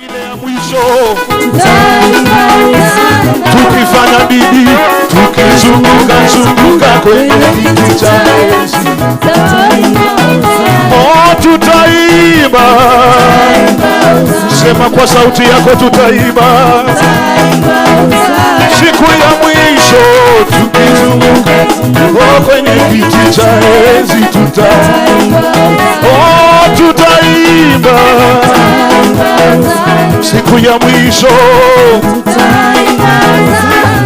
Ile ya mwisho tukifanya bidii, tukizunguka zunguka kwenye kiti cha enzi, oh, tutaimba. Sema kwa sauti yako, tutaimba siku ya mwisho, tukizunguka, oh, kwenye kiti cha enzi, oh, tutaimba siku ya mwisho,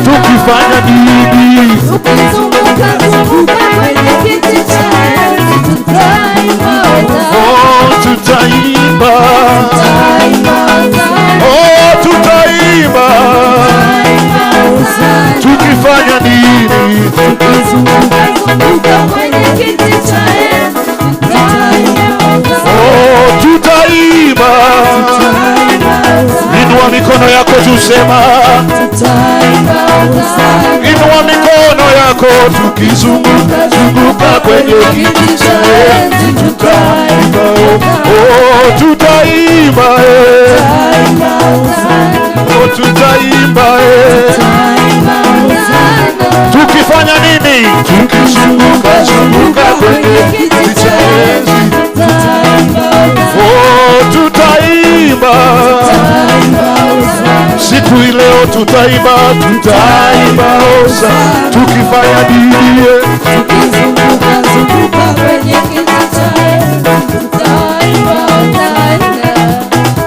tukifanya bidii, oh, tutaimba, oh, tutaimba tukifanya nini? Oh, tutaimba. Inua mikono yako tusema, inua mikono yako, tukizunguka zunguka kwenye kiti cha enzi, tutaimba, oh, tutaimba, eh. Oh, tutaimba, eh. Tukifanya nini? Tukizunguka zunguka kwenye kiti cha enzi, oh, tutaimba siku ileo, tutaimba, tutaimba osa, tukifanya bidii,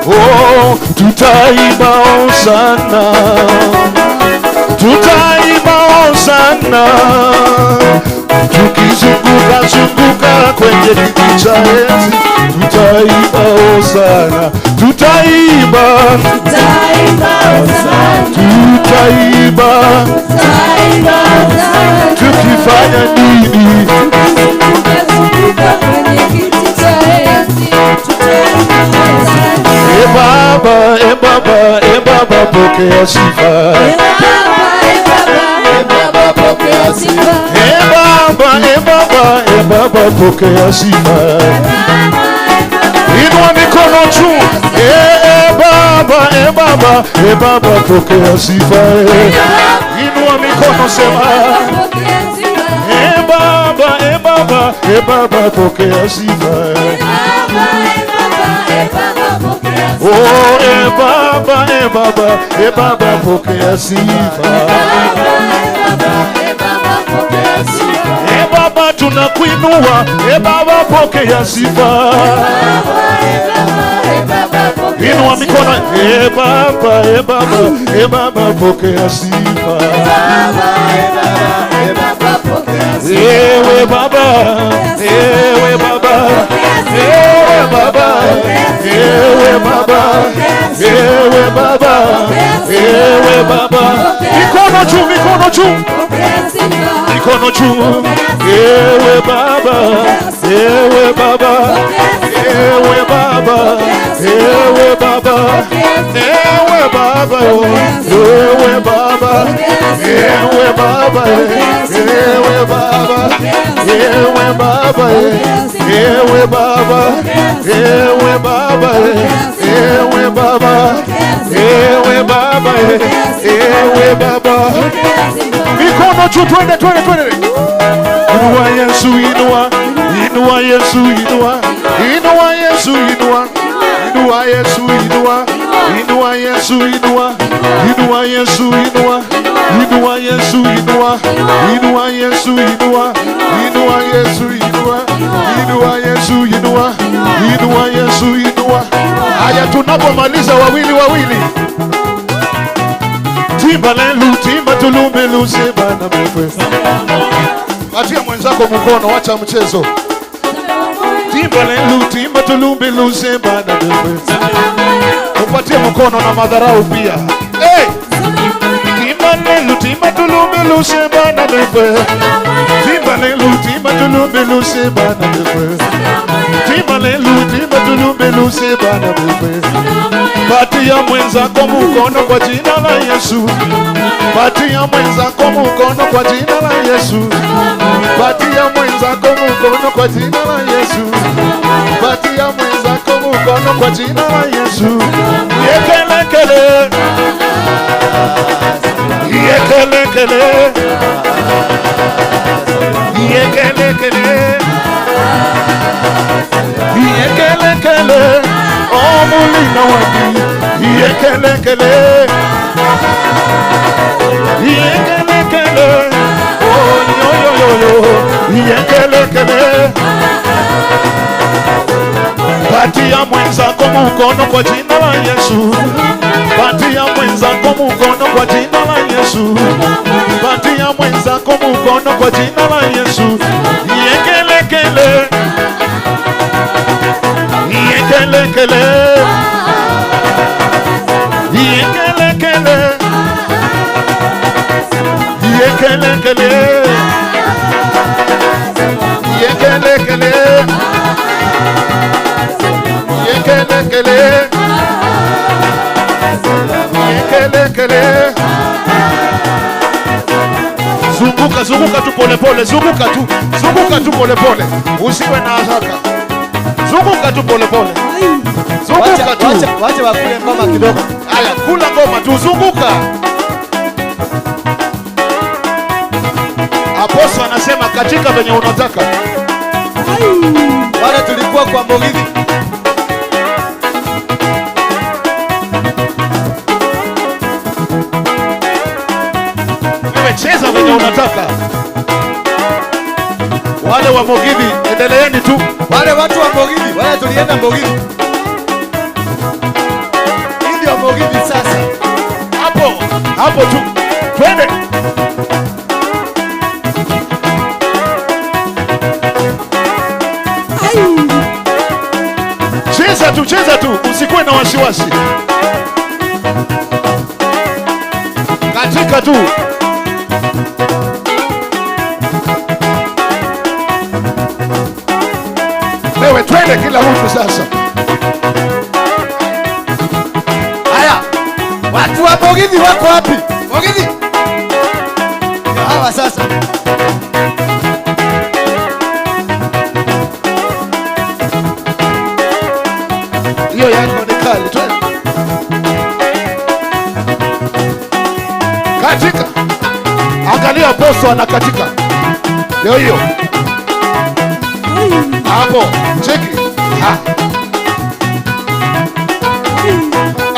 oh, tutaimba osana, tutaimba osana, tukizunguka zunguka kwenye kiti cha enzi, tutaimba osana, tutaimba, tutaimba tukifanya nini? E Baba, e Baba, e Baba, pokea sifa. E Baba, e Baba, e Baba, pokea sifa. Inua mikono juu. E Baba, e Baba, e Baba, pokea sifa. Inua mikono, sema. E Baba, e Baba, e Baba, pokea sifa. Oh, e Baba, e Baba, e Baba, pokea sifa. E Baba, tunakuinua. E Baba, pokea sifa. Inua mikono. E Baba, e Baba, e Baba, pokea sifa. Ewe Baba, ewe Baba, ewe Baba, ewe Baba, ewe Baba, ewe Baba. Mikono juu, mikono juu, mikono juu. Ewe Baba, ewe Baba, ewe Baba, ewe Baba, ewe Baba, ewe Baba, ewe Baba, ewe Baba, ewe Baba, ewe Baba, ewe Baba, ewe Baba, ewe Baba, ewe Baba. Mikono juu, twende, twende, twende. Inua Yesu, inua, inua Yesu, inua, inua Yesu, inua, inua Yesu, inua, inua Yesu, inua, inua Yesu, inua, inua Yesu, inua, inua Yesu, inua, inua Yesu, inua, inua Yesu, inua, inua Yesu, inua. Haya, tunapomaliza wawili wawili. Timba lelu, timba tulumbe luseba na mefwe. Patia mwenzako mkono, wacha mchezo. Timba lelu, timba tulumbe luseba na mefwe. Upatie mkono na madharau pia. Hey! Timba lelu, timba tulumbe luseba na mefwe. Timba lelu, timba tulumbe tulumbe bana mefwe. Timba lelu, timba tulumbe bana mefwe. Patia mwenzako mkono kwa jina la Yesu. Patia mwenzako mkono kwa jina la Yesu. Patia mwenzako mkono kwa jina la Yesu. Patia mwenzako mkono kwa jina la Yesu. Yekelekele. Yekelekele. Yekelekele. Yekelekele. Oh mulina wapi. Yekelekele. Yekelekele. Oh yo yo yo yo. Yekelekele. Patia mwenzako mkono kwa jina la Yesu. Patia mwenzako mkono kwa jina la Yesu. Patia mwenzako mkono kwa jina la Yesu. Yekelekele. Yekelekele. Yekelekele. Yekelekele. Yekelekele. Yekelekele. Yekelekele. Zunguka, zunguka tu pole pole, zunguka tu. Zunguka tu pole pole. Usiwe na haraka. Zunguka tu pole pole. Zunguka tu. Wacha wakule ngoma kidogo. Haya, kula ngoma tu, zunguka. Apostle anasema katika venye unataka. Wale tulikuwa kwa Mugithi. Wewe cheza venye unataka. Wale wa Mugithi, endeleeni tu. Wale watu wa Mugithi, wale tulienda Mugithi. Hii ndio Mugithi sasa. Hapo, hapo tu. Twende. Cheza tu, cheza tu, usikuwe na wasiwasi. Katika tu. Wewe twende kila mtu sasa. Haya. Watu wa Mugithi wako wapi? Mugithi. Hawa sasa. Hiyo yako ni kali, twende. Katika. Angalia apostle anakatika. Ndio hiyo. Hapo, cheki. Ha.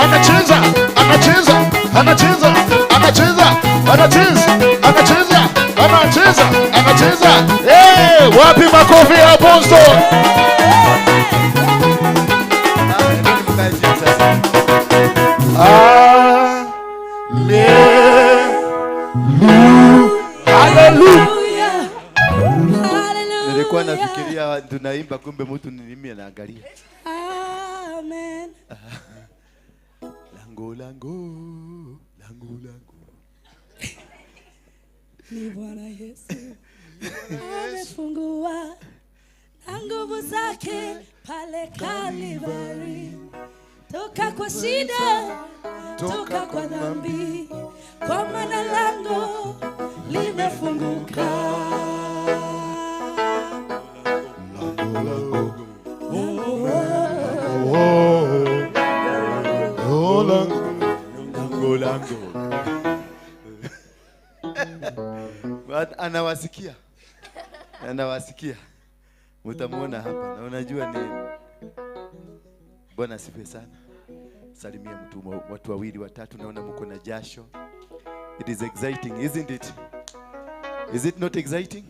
Anacheza, anacheza, anacheza, anacheza, anacheza, anacheza, anacheza, anacheza. Eh, wapi makofi ya apostle? Hallelujah. Nilikuwa nafikiria tunaimba, kumbe mtu ni mimi anaangalia. Amen. Lango lango lango lango. Ni Bwana Yesu amefungua na nguvu zake pale Kalvari. Toka kwa shida, toka kwa dhambi, kwa maana lango limefunguka. Oh, lango lango lango. Anawasikia. Anawasikia. Mtamuona hapa. Na unajua ni Bwana asifiwe sana. Salimia mtu, watu wawili watatu, naona mko na jasho. It is exciting, isn't it? Is it not exciting?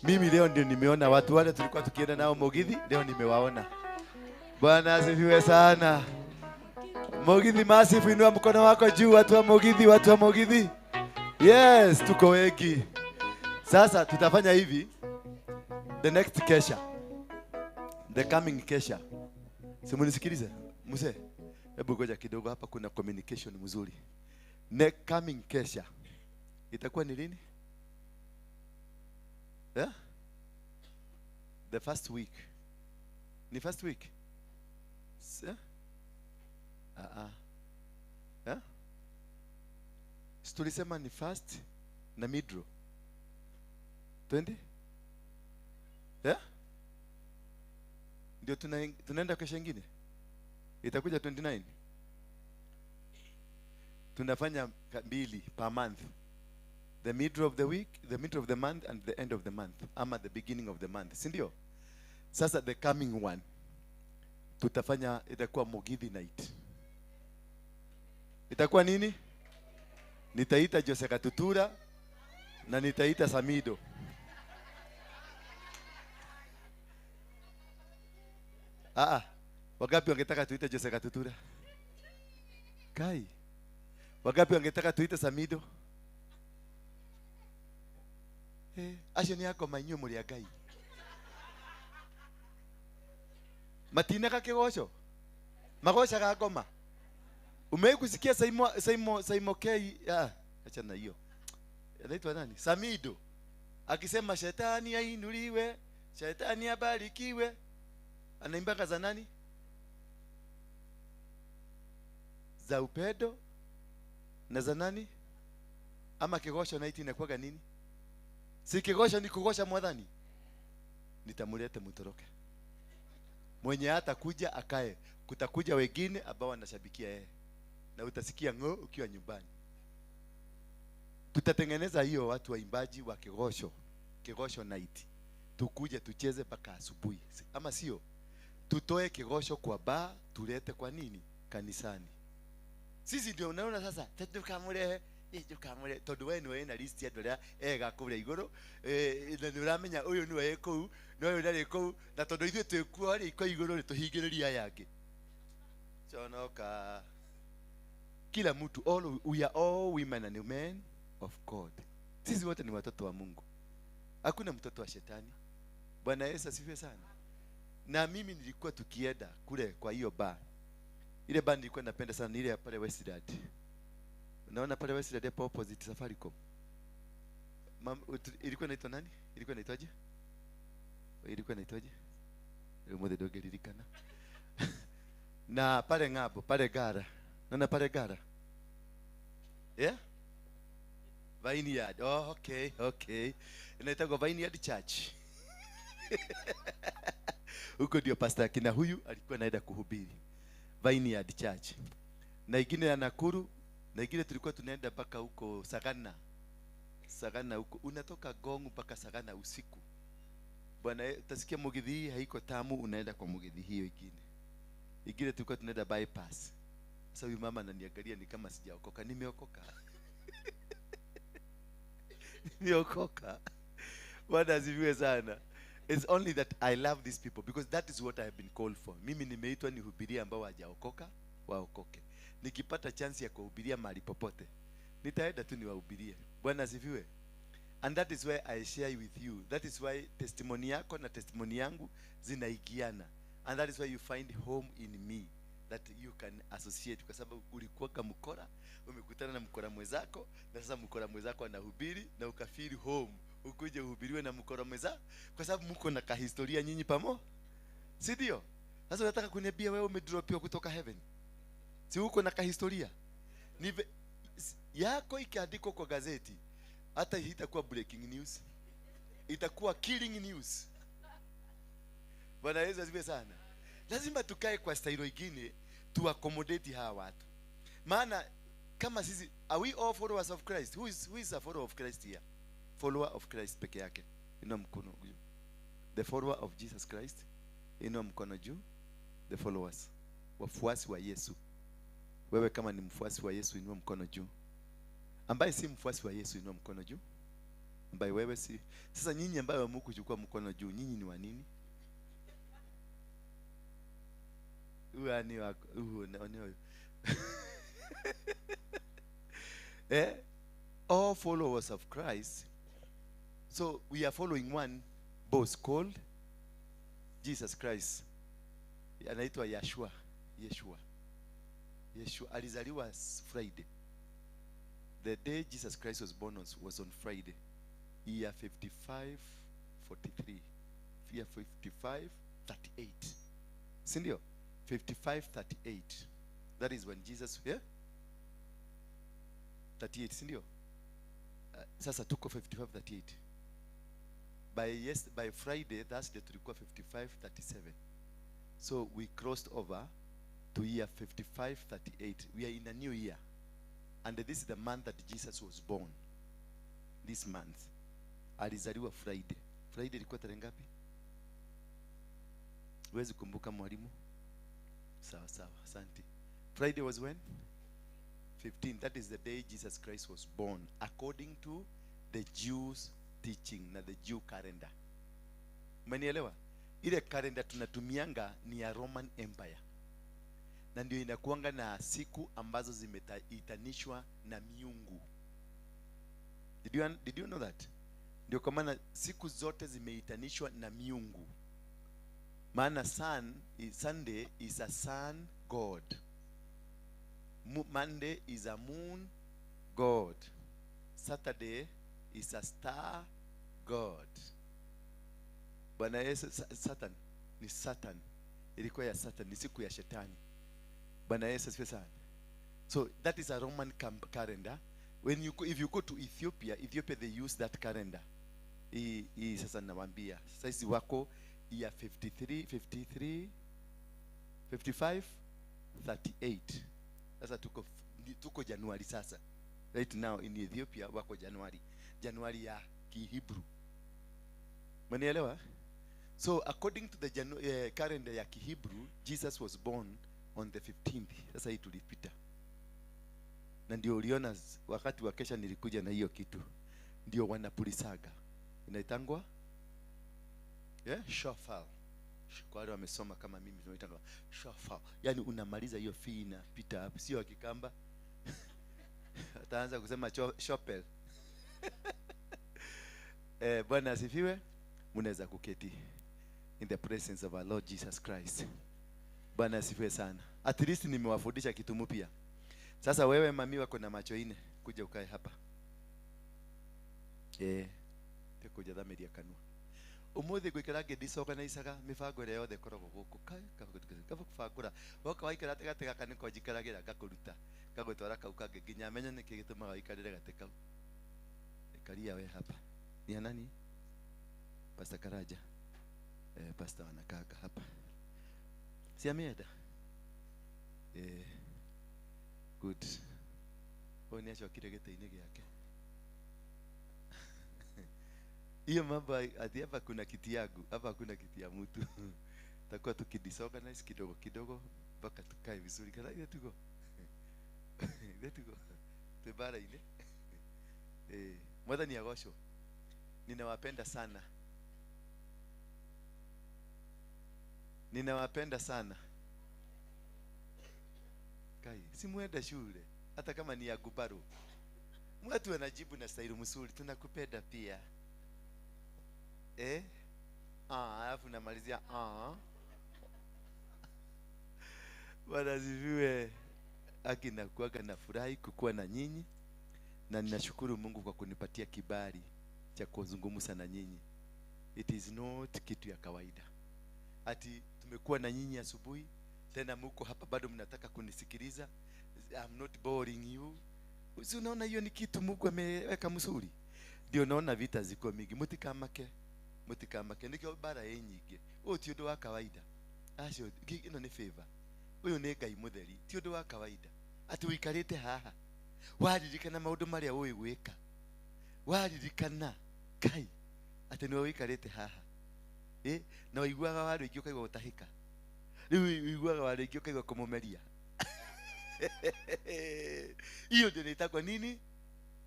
Mimi leo ndio nimeona watu wale tulikuwa tukienda nao Mugithi, leo nimewaona. Bwana asifiwe sana. Mugithi massive, inua mkono wako juu, watu wa Mugithi, watu wa Mugithi. Yes, tuko wengi. Sasa tutafanya hivi. The next kesha. The coming kesha. Simunisikilize, mzee. Hebu ngoja kidogo, hapa kuna communication mzuri. Next coming kesha. Itakuwa ni lini? Yeah? The first week. Ni first week? Yeah? Tulisema ni first na middle. 20? Yeah? Ndio tunaenda kesho nyingine. Itakuja 29. Tunafanya 2 per month. The middle of the week, the middle of the month and the end of the month, ama the beginning of the month. Si ndio? Sasa the coming one tutafanya, itakuwa Mugithi night. Itakuwa nini? Nitaita Jose Katutura na nitaita Samido. Wagapi wangetaka tuite Jose Katutura? Kai. Wagapi wangetaka tuite Samido? Acio ni ako mainyu muri a Ngai. Matinaga kigoco. Magocaga ngoma. Umewahi kusikia Saimo K? Acha na hiyo. Anaitwa nani? Samido. Akisema shetani ainuliwe, shetani abarikiwe. Anaimba za nani? Za upendo na za nani? Ama kigosho na iti inakuwaga nini? Si kigosho ni kugosha mwadhani. Nitamulete mutoroke. Mwenye hata kuja akae. Kutakuja wengine ambao wanashabikia yeye. Na utasikia ngo ukiwa nyumbani. Tutatengeneza hiyo watu waimbaji wa kigosho. Kigosho night. Tukuje tucheze mpaka asubuhi. Ama sio? Tutoe kigosho kwa bar, tulete kwa nini? Kanisani. Sisi ndio unaona sasa tukamure tukamure tondu we niwe na list ya andu aria ega kuria iguru, na ni uramenya uyu niwe kuu na uyu ndari kuu, na tondu ithuĩ twĩ kuo rĩ kwa iguru rĩ tũhingĩrĩrie aya angĩ. Chonoka. Kila mtu, all we are all women and men of God. Sisi wote ni watoto wa Mungu. Hakuna mtoto wa shetani. Bwana Yesu asifiwe sana. Na mimi nilikuwa tukienda kule kwa hiyo bar. Ile bar nilikuwa napenda sana ni ile pale Westland. Unaona pale Westland hapo opposite Safaricom. Ilikuwa inaitwa nani? Ilikuwa inaitwaje? Ilikuwa inaitwaje? Mmoja doge lilikana. Na pale ngabo, pale gara. Naona pale gara. Yeah? Vineyard. Oh, okay, okay. Inaitwa Vineyard Church. Huko ndio pastor kina huyu alikuwa anaenda kuhubiri. Vineyard Church. Na ingine ya Nakuru, na ingine tulikuwa tunaenda mpaka huko Sagana. Sagana huko. Unatoka Gong mpaka Sagana usiku. Bwana, utasikia Mugithi haiko tamu, unaenda kwa Mugithi hiyo ingine. Ingine tulikuwa tunaenda bypass. Sasa huyu mama ananiangalia ni kama sijaokoka. Nimeokoka. Nimeokoka. Bwana asifiwe sana. It's only that I love these people because that is what I have been called for. Mimi nimeitwa nihubirie ambao hawajaokoka, waokoke. Nikipata chance ya kuhubiria mahali popote, nitaenda tu niwahubirie. Bwana asifiwe. And that is why I share with you. That is why testimony yako na testimony yangu zinaigiana. And that is why you find home in me that you can associate. Kwa sababu ulikuwa kama mkora, umekutana na mkora mwenzako, na sasa mkora mwenzako anahubiri na ukafeel home. Ukuje uhubiriwe na mkora mwenzako kwa sababu mko na kahistoria nyinyi pamo. Si ndio? Sasa unataka kuniambia wewe umedropiwa kutoka heaven? Si uko na kahistoria? Ni yako ikiandikwa kwa gazeti, hata itakuwa breaking news. Itakuwa killing news. Bwana Yesu asifiwe sana. Lazima tukae kwa style nyingine tu accommodate hawa watu. Maana kama sisi, are we all followers of Christ? Who is a follower of Christ here? Follower of Christ peke yake. Inua mkono juu. The follower of Jesus Christ. Inua mkono juu. The followers. Wafuasi wa Yesu. Wewe kama ni mfuasi wa Yesu inua mkono juu. Ambaye si mfuasi wa Yesu inua mkono juu. Ambaye wewe si. Sasa nyinyi ambaye hamkuchukua mkono juu, nyinyi ni wa nini? Huyu ni wako. Huyu ni huyu. All followers of Christ. So we are following one boss called Jesus Christ. Anaitwa Yeshua. Yeshua. Yeshua alizaliwa Friday. The day Jesus Christ was born was on Friday. Year 5543. year 5538, si ndio? 5538, that is when Jesus, yeah? 38, si ndio? Sasa tuko 5538. By Friday, Thursday tulikuwa 5537. So we crossed over to year 5538. We are in a new year. And this is the month that Jesus was born. This month. Alizaliwa Friday. Friday ilikuwa tarehe ngapi? Huwezi kumbuka mwalimu? Sawa sawa, asante. Friday was when? 15. That is the day Jesus Christ was born according to the Jews teaching na the Jew calendar. Umenielewa? Ile calendar tunatumianga ni ya Roman Empire. Na ndio inakuanga na siku ambazo zimeitanishwa na miungu. Did you know that? Ndio kwa maana siku zote zimeitanishwa na miungu. Maana Sunday is a sun god. Monday is a moon god. Saturday is a star god. Bwana Yesu, Satan ni Satan. Ilikuwa ya Satan, ni siku ya shetani. Bwana Yesu asifiwe sana. So that is a Roman calendar. When you go, if you go to Ethiopia they use that calendar. Hii sasa nawaambia. Sasa hizi wako ya 53, 53, 55, 38. Sasa tuko Januari sasa. Right now in Ethiopia wako Januari. Januari ya Kihebrew. Mnielewa? So according to the calendar ya Kihebrew, Jesus was born on the 15th. Sasa hii tulipita. Na ndio uliona wakati wa kesha nilikuja na hiyo kitu. Ndio wanapulisaga. Inaitangwa? Yeah, shofar. Kwa wale wamesoma kama mimi tunaitangwa shofar. Yaani unamaliza hiyo fee na pita hapo, sio akikamba. Ataanza kusema shopel. Bwana asifiwe. Mnaweza kuketi in the presence of our Lord Jesus Christ. Bwana asifiwe sana. At least nimewafundisha kitu mpya. Sasa wewe mami wako na macho ine, kuja ukae hapa. Tekuja thamiria kanua. Umuthi gwikara ngĩdisorganizaga mĩbango ĩrĩa yothe ĩkoragwo gũkũ. Kaba kũbangũra. Woka waikara gatĩ gaka nĩko njikaragĩra ngakũruta. Ngagũtwara kau kangĩ nginya menye nĩkĩ gĩtũmaga ũikarĩre gatĩ kau. Ikaria we hapa. Ni ya nani? Pastor Karaja. Pastor wanakaka hapa. Si ameenda? Good. Huyu ni acokire gĩtĩ-inĩ gĩake. Hiyo mambo ati hapa kuna kiti yangu, hapa hakuna kiti ya mtu. Takuwa tukidisorganize kidogo kidogo mpaka tukae vizuri. Kana ile tuko. Ile tuko. Tebara ile. Mwathani agocwo. Ninawapenda sana. Ninawapenda sana. Kai, si muende shule hata kama ni ya gubaru. Watu wanajibu na staili mzuri, tunakupenda pia. Alafu namalizia Bwana asifiwe. Aki nakuaga na furahi kukuwa na nyinyi, na ninashukuru Mungu kwa kunipatia kibali cha kuzungumza na nyinyi. It is not kitu ya kawaida. Ati tumekuwa na nyinyi asubuhi, tena mko hapa bado mnataka kunisikiliza. I'm not boring you. Si unaona hiyo ni kitu Mungu ameweka mzuri. Ndio naona vita ziko mingi. Mutikamake. Mutikamake nikio bara yenyingi. Uyu ti undu wa kawaida. Acio ino ni favor. Uyu ni Ngai mutheri. Ti undu wa kawaida. Ati wikarite haha. Waririkana maundu maria ui gwika. Waririkana kai ati niwe wikarite haha. Na waiguaga wa rĩngĩ ũkaigua gũtahĩka. Rĩu ũiguaga wa rĩngĩ ũkaigua kũmũmeria. Hiyo ndio inaitwa nini?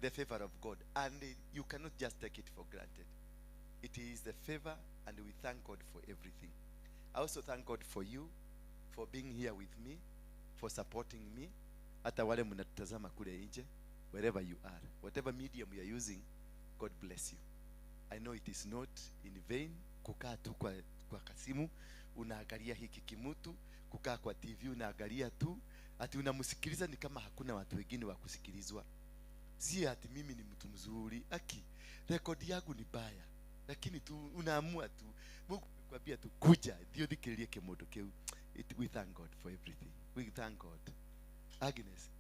The favor of God. And you cannot just take it for granted. It is the favor, and we thank God for everything. I also thank God for you, for being here with me, for supporting me. Hata wale mnatutazama kule nje, wherever you are, whatever medium you are using, God bless you. I know it is not in vain kukaa tu kwa kasimu unaangalia hiki kimutu, kukaa kwa TV unaangalia tu, ati unamsikiliza ni kama hakuna watu wengine wa kusikilizwa. Si ati mimi ni mtu mzuri, aki rekodi yangu ni baya. Lakini tu unaamua tu. Mungu amekwambia tu kuja, ndio thikiririe kimundu kiu. We thank God for everything. We thank God. Agnes,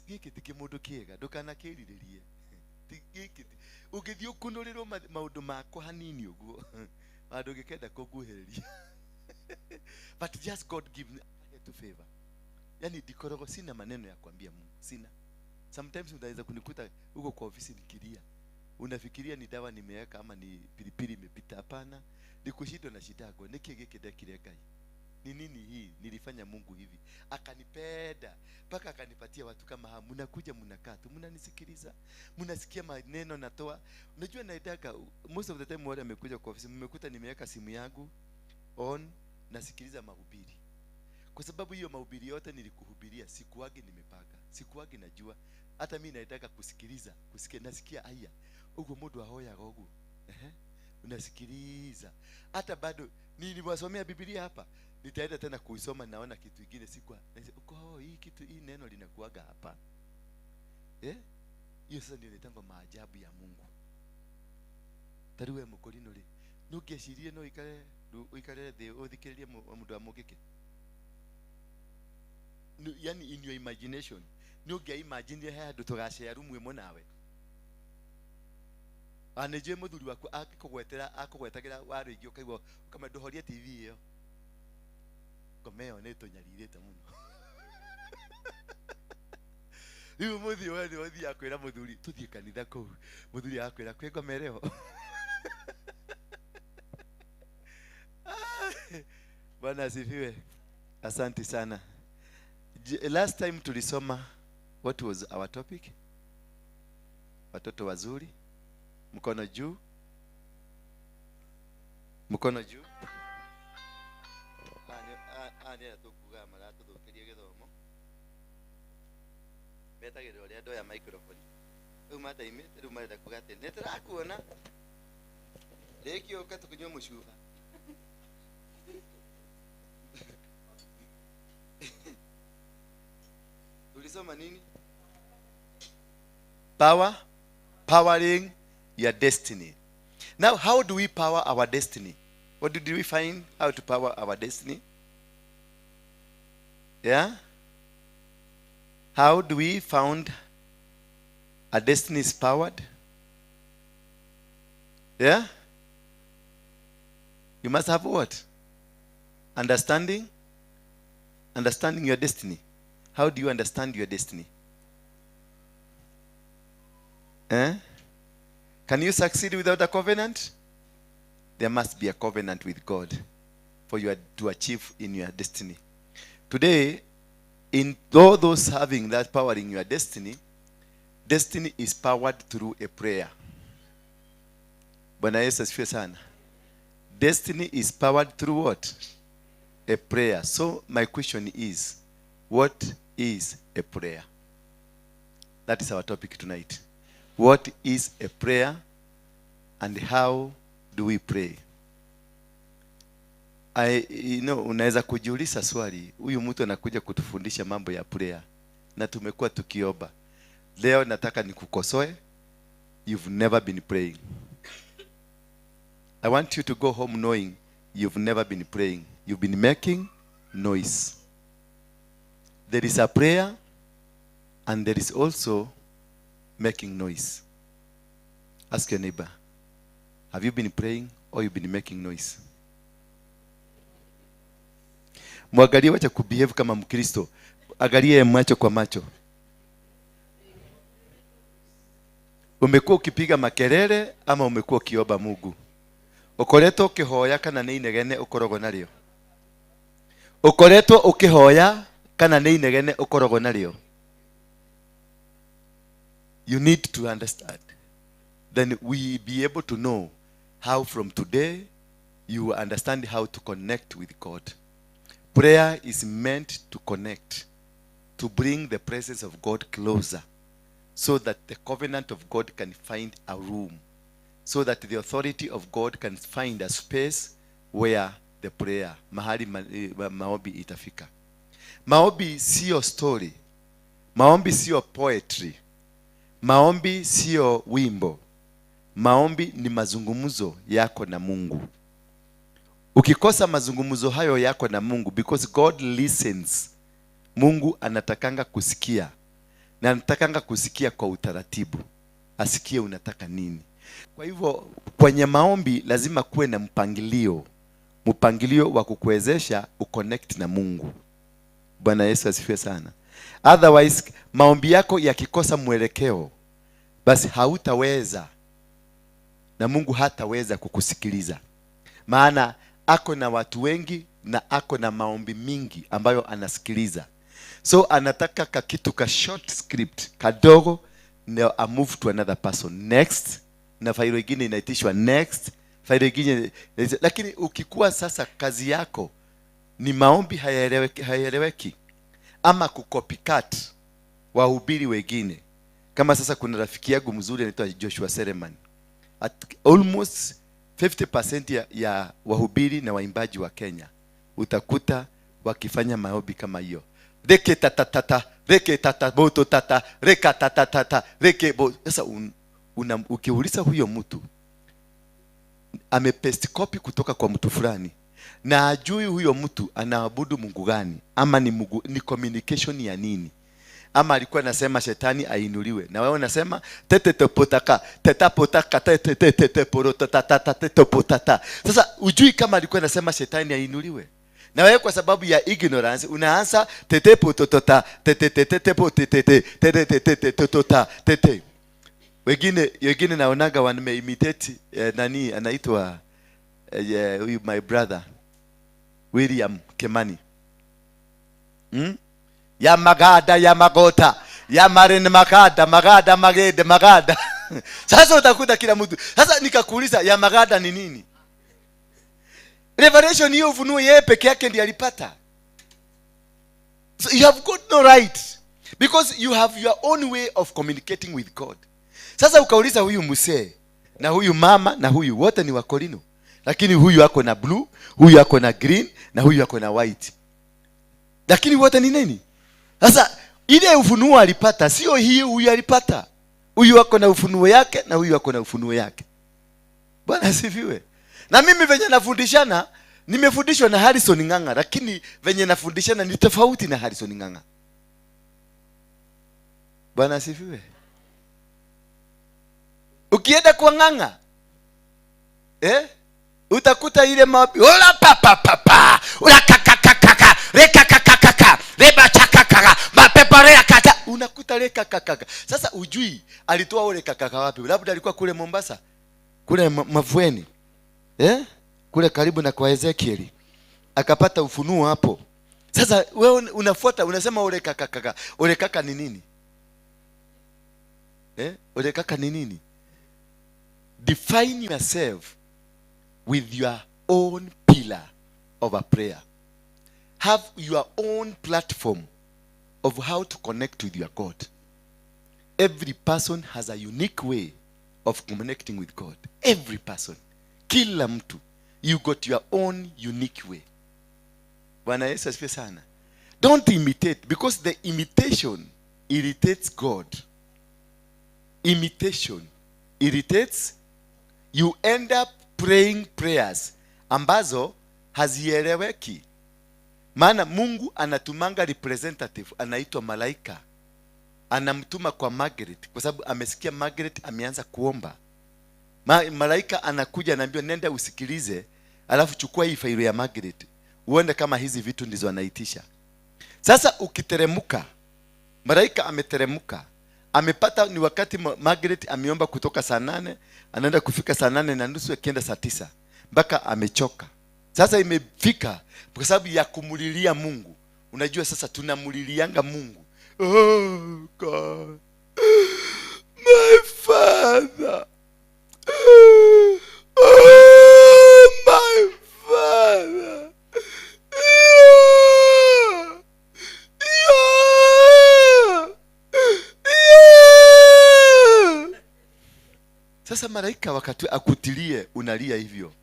giki ti kimundu kiega, ndukanakĩrirĩrie. Ti giki ti. Ũngĩthiĩ ũkunũrĩrwo maũndũ makwa hanini ũguo, handũ ũngĩkenda kũnguhĩrĩria. But just God give me to favor. Yani ndikoragwo sina maneno ya kuambia Mungu, sina. Sometimes unaweza kunikuta huko kwa ofisi nikilia. Unafikiria ni dawa nimeweka ama ni pilipili imepita. Hapana, ni kushindwa na shidagwa. Niki giki ndekire Ngai? Ni nini hii nilifanya Mungu hivi? Akanipenda mpaka akanipatia watu kama hawa. Mnakuja mnakaa tu, mnanisikiliza, mnasikia maneno natoa. Unajua naitaka most of the time wale wamekuja kwa ofisi, mmekuta nimeweka simu yangu on, nasikiliza mahubiri. Kwa sababu hiyo mahubiri yote nilikuhubiria, sikuwagi nimepanga, sikuwagi najua. Hata mimi naitaka kusikiliza, kusikia, nasikia aya ugo mundu ahoyaga uguo. Ehe, unasikiliza. Hata bado niliwasomea Biblia hapa, nitaenda tena kuisoma, naona kitu kingine sikuwa. Nasema, oh, hii kitu, hii neno linakuaga hapa. Hiyo sasa ndio inaitangwa maajabu ya Mungu. Tariwe mukorino ri, nũngĩecirie no ikare, uikare thĩ ũthikĩrĩrie mũndũ wa mũngĩke. Yani in your imagination, nĩũngĩa imagine he handũ tũgacea rumu ĩmwe nawe. Nĩ njũĩ mũthuri waku angĩkũgwetera, akũgwetagĩra warĩingĩ ũkaigua ũkama ndũhorie TV ĩyo. Ngoma ĩyo nĩ ĩtũnyarirĩte mũno. Rĩu mũthiĩ we nĩ ũthiaga kwĩra mũthuri, tũthiĩ kanitha kũu. Mũthuri agakwĩra, kwĩ ngoma ĩrĩ ho. Bwana asifiwe. Asante sana. Last time tulisoma, what was our topic? Watoto wazuri. Mkono juu. Mkono juu. Ane atukuga maratuthukirie githomo. Metagĩrĩra ũrĩa ndoya microphone. Rĩu mataimĩte, rĩu marenda kuga atĩ nĩ tũrakuona. Rĩngĩ ũka tũkĩnyua mũcuba. Tulisoma nini? Power, powering your destiny. Now, how do we power our destiny? What did we find? How to power our destiny? Yeah? How do we found a destiny is powered? Yeah? You must have what? Understanding? Understanding your destiny. How do you understand your destiny? Can you succeed without a covenant? There must be a covenant with God for you to achieve in your destiny. Today, in all those having that power in your destiny, destiny is powered through a prayer. Bwana Yesu asifiwe sana. Destiny is powered through what? A prayer. So my question is, what is a prayer? That is our topic tonight. What is a prayer and how do we pray? Unaweza kujiuliza swali, huyu mtu anakuja kutufundisha mambo ya prayer na tumekuwa tukiomba. Leo nataka nikukosoe, you've never been praying. I want you to go home knowing you've never been praying. You've been making noise. There is a prayer and there is also making noise. Ask your neighbor, have you been praying or you've been making noise? Mwangalie, wacha kubehave kama Mkristo. Angalie macho kwa macho. Umekuwa ukipiga makelele ama umekuwa ukiomba Mungu? Ukoretwo ukihoya kana nĩ inegene ukoragwo narĩo? Ukoretwo ukihoya kana nĩ inegene ukoragwo narĩo? You need to understand. Then we be able to know how from today you understand how to connect with God. Prayer is meant to connect, to bring the presence of God closer, so that the covenant of God can find a room, so that the authority of God can find a space where the prayer, mahali maombi itafika. Maombi sio story. Maombi sio poetry. Maombi sio wimbo. Maombi ni mazungumzo yako na Mungu. Ukikosa mazungumzo hayo yako na Mungu, because God listens. Mungu anatakanga kusikia, na anatakanga kusikia kwa utaratibu, asikie unataka nini. Kwa hivyo kwenye maombi lazima kuwe na mpangilio, mpangilio wa kukuwezesha uconnect na Mungu. Bwana Yesu asifiwe sana. Otherwise maombi yako yakikosa mwelekeo, basi hautaweza na Mungu hataweza kukusikiliza. Maana ako na watu wengi na ako na maombi mingi ambayo anasikiliza. So anataka kakitu ka short script kadogo, ndio a move to another person next, na failo ingine inaitishwa next, failo ingine. Lakini ukikuwa sasa kazi yako ni maombi hayaeleweki, hayaeleweki, ama kucopycat wahubiri wengine. Kama sasa kuna rafiki yangu mzuri anaitwa Joshua Sereman, at almost 50% ya wahubiri na waimbaji wa Kenya utakuta wakifanya maombi kama hiyo, reke tatatata reke tata boto tata reka tatatata reke bo. Sasa ukiuliza huyo mtu amepaste copy kutoka kwa mtu fulani, na ajui huyo mtu anaabudu Mungu gani, ama ni Mungu, ni communication ya nini, ama alikuwa anasema shetani ainuliwe, na wewe unasema tete topotaka teta potaka tete tete teporo tata tete topotata. Sasa ujui kama alikuwa anasema shetani ainuliwe, na wewe kwa sababu ya ignorance unaanza tete pototota tete tete tepo tete tete tete tete totota tete. Wengine naonaga wameimitate nani anaitwa huyu my brother William Kimani, Ya magada ya magota ya marene magada magada magede magada. Sasa utakuta kila mtu. Sasa nikakuuliza ya magada ni nini? Revelation hiyo ufunuo yeye peke yake ndiye alipata. So you have got no right, because you have your own way of communicating with God. Sasa ukauliza huyu mzee na huyu mama na huyu wote ni Wakorino, lakini huyu ako na blue, huyu ako na green na huyu ako na white, lakini wote ni nini? Sasa ile ufunuo alipata sio hii huyu alipata. Huyu ako na ufunuo yake na huyu ako na ufunuo yake. Bwana asifiwe. Na mimi venye nafundishana, nimefundishwa na Harrison Ng'ang'a, lakini venye nafundishana ni tofauti na Harrison Ng'ang'a. Bwana asifiwe. Ukienda kwa Ng'ang'a, utakuta ile maombi, ola pa pa pa pa, ola ka ka ka ka ka, reka ka ka ka ka, reba cha ka ka ka, mapepo rea ka ka, unakuta reka ka ka ka. Sasa ujui alitoa ule ka ka ka wapi? Labda alikuwa kule Mombasa, kule Mavueni, kule karibu na kwa Ezekiel, akapata ufunuo hapo. Sasa wewe unafuata unasema ule ka ka ka, ule kaka ni nini? Ule kaka ni nini? Define yourself with your own pillar of a prayer. Have your own platform of how to connect with your God. Every person has a unique way of connecting with God. Every person. Kila mtu. You got your own unique way. Bwana Yesu asifiwe sana. Don't imitate, because the imitation irritates God. Imitation irritates. You end up praying prayers ambazo hazieleweki. Maana Mungu anatumanga representative anaitwa malaika. Anamtuma kwa Margaret kwa sababu amesikia Margaret ameanza kuomba. Malaika anakuja anaambiwa nenda usikilize, alafu chukua hii faili ya Margaret uone kama hizi vitu ndizo anaitisha. Sasa ukiteremuka, malaika ameteremuka, amepata ni wakati Margaret ameomba kutoka saa 8, anaenda kufika saa 8:30 akienda saa 9 mpaka amechoka. Sasa imefika kwa sababu ya kumulilia Mungu. Unajua sasa tunamulilianga Mungu. Oh God, my father. Oh my father. Yeah. Yeah. Yeah. Sasa malaika wakati akutilie unalia hivyo.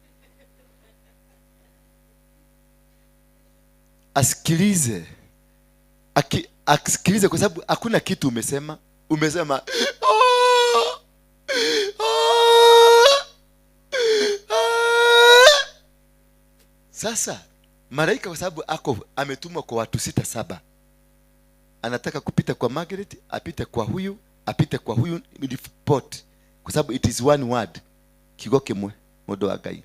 Asikilize. Asikilize kwa sababu hakuna kitu umesema. Umesema oh, oh. Sasa malaika kwa sababu ako ametumwa kwa watu 6 7, anataka kupita kwa Margaret, apite kwa huyu, apite kwa huyu, report, kwa sababu it is one word, kiugo kimwe, mundu wa Ngai.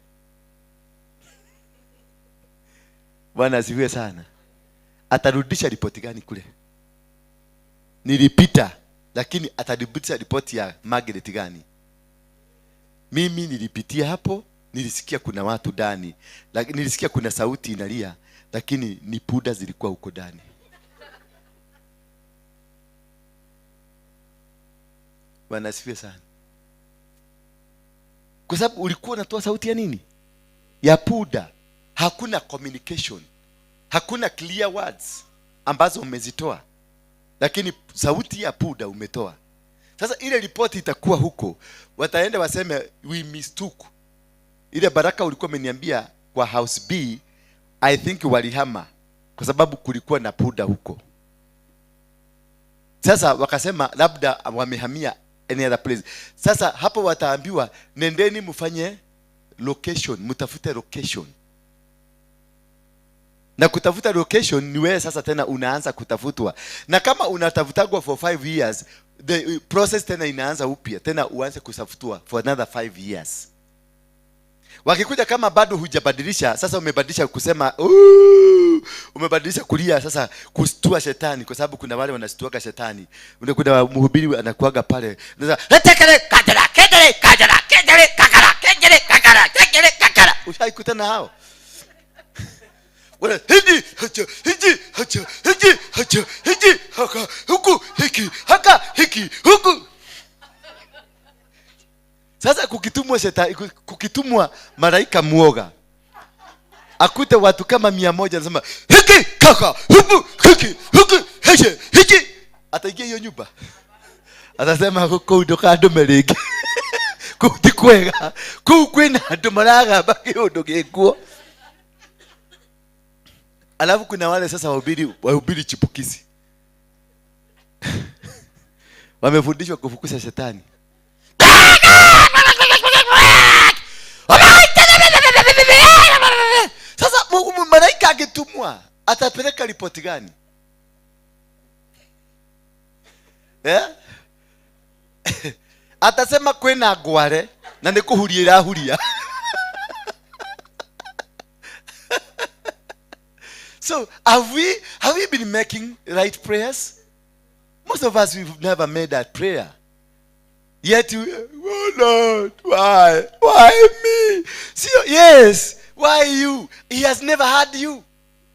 Bwana asifiwe sana. Atarudisha ripoti gani kule? Nilipita, lakini atarudisha ripoti ya Margaret gani? Mimi nilipitia hapo, nilisikia kuna watu ndani, lakini nilisikia kuna sauti inalia, lakini ni puda zilikuwa huko ndani. Bwana asifiwe sana. Kwa sababu ulikuwa unatoa sauti ya nini? Ya puda. Hakuna communication, hakuna clear words ambazo umezitoa, lakini sauti ya puda umetoa. Sasa ile ripoti itakuwa huko, wataenda waseme, "We mistook ile baraka ulikuwa umeniambia kwa house B. I think walihama kwa sababu kulikuwa na puda huko." Sasa wakasema labda wamehamia any other place. Sasa hapo wataambiwa, "Nendeni mfanye location, mtafute location." Na kutafuta location ni wewe sasa tena unaanza kutafutwa, na kama unatafutagwa for 5 years, the process tena inaanza upya, tena uanze kutafutwa for another 5 years. Wakikuja kama bado hujabadilisha, sasa umebadilisha kusema "Ooh," umebadilisha kulia sasa kustua shetani, kwa sababu kuna wale wanastuaga shetani. Kuna mhubiri anakuaga pale. Sasa, "Hetekele, kajara, kejere, kajara, kejere, kakara, kejere, kakara, kejere, kakara." Ushaikutana hao? Wana hiji hacha, hiji hacha, hiji hacha, hiji haka, huku hiki haka hiki huku. Sasa kukitumwa shetani, kukitumwa malaika muoga akute watu kama 100 anasema hiki kaka huku hiki huku hiki hiki, ataingia hiyo nyumba atasema, "Kũu ndũkandume rĩngĩ, kũu ti kwega, kũu kwĩna andũ maragamba kĩũndũ gĩkuo." Alafu kuna wale sasa wahubiri chipukizi wamefundishwa kufukuza shetani. Sasa malaika akitumwa atapeleka ripoti gani, eh? Atasema kwĩna ngware na nĩ kũhuria ĩrahuria. So have we been making right prayers? Most of us, we've never made that prayer yet. We, "Oh Lord, why me?" See, yes, why you? He has never heard you.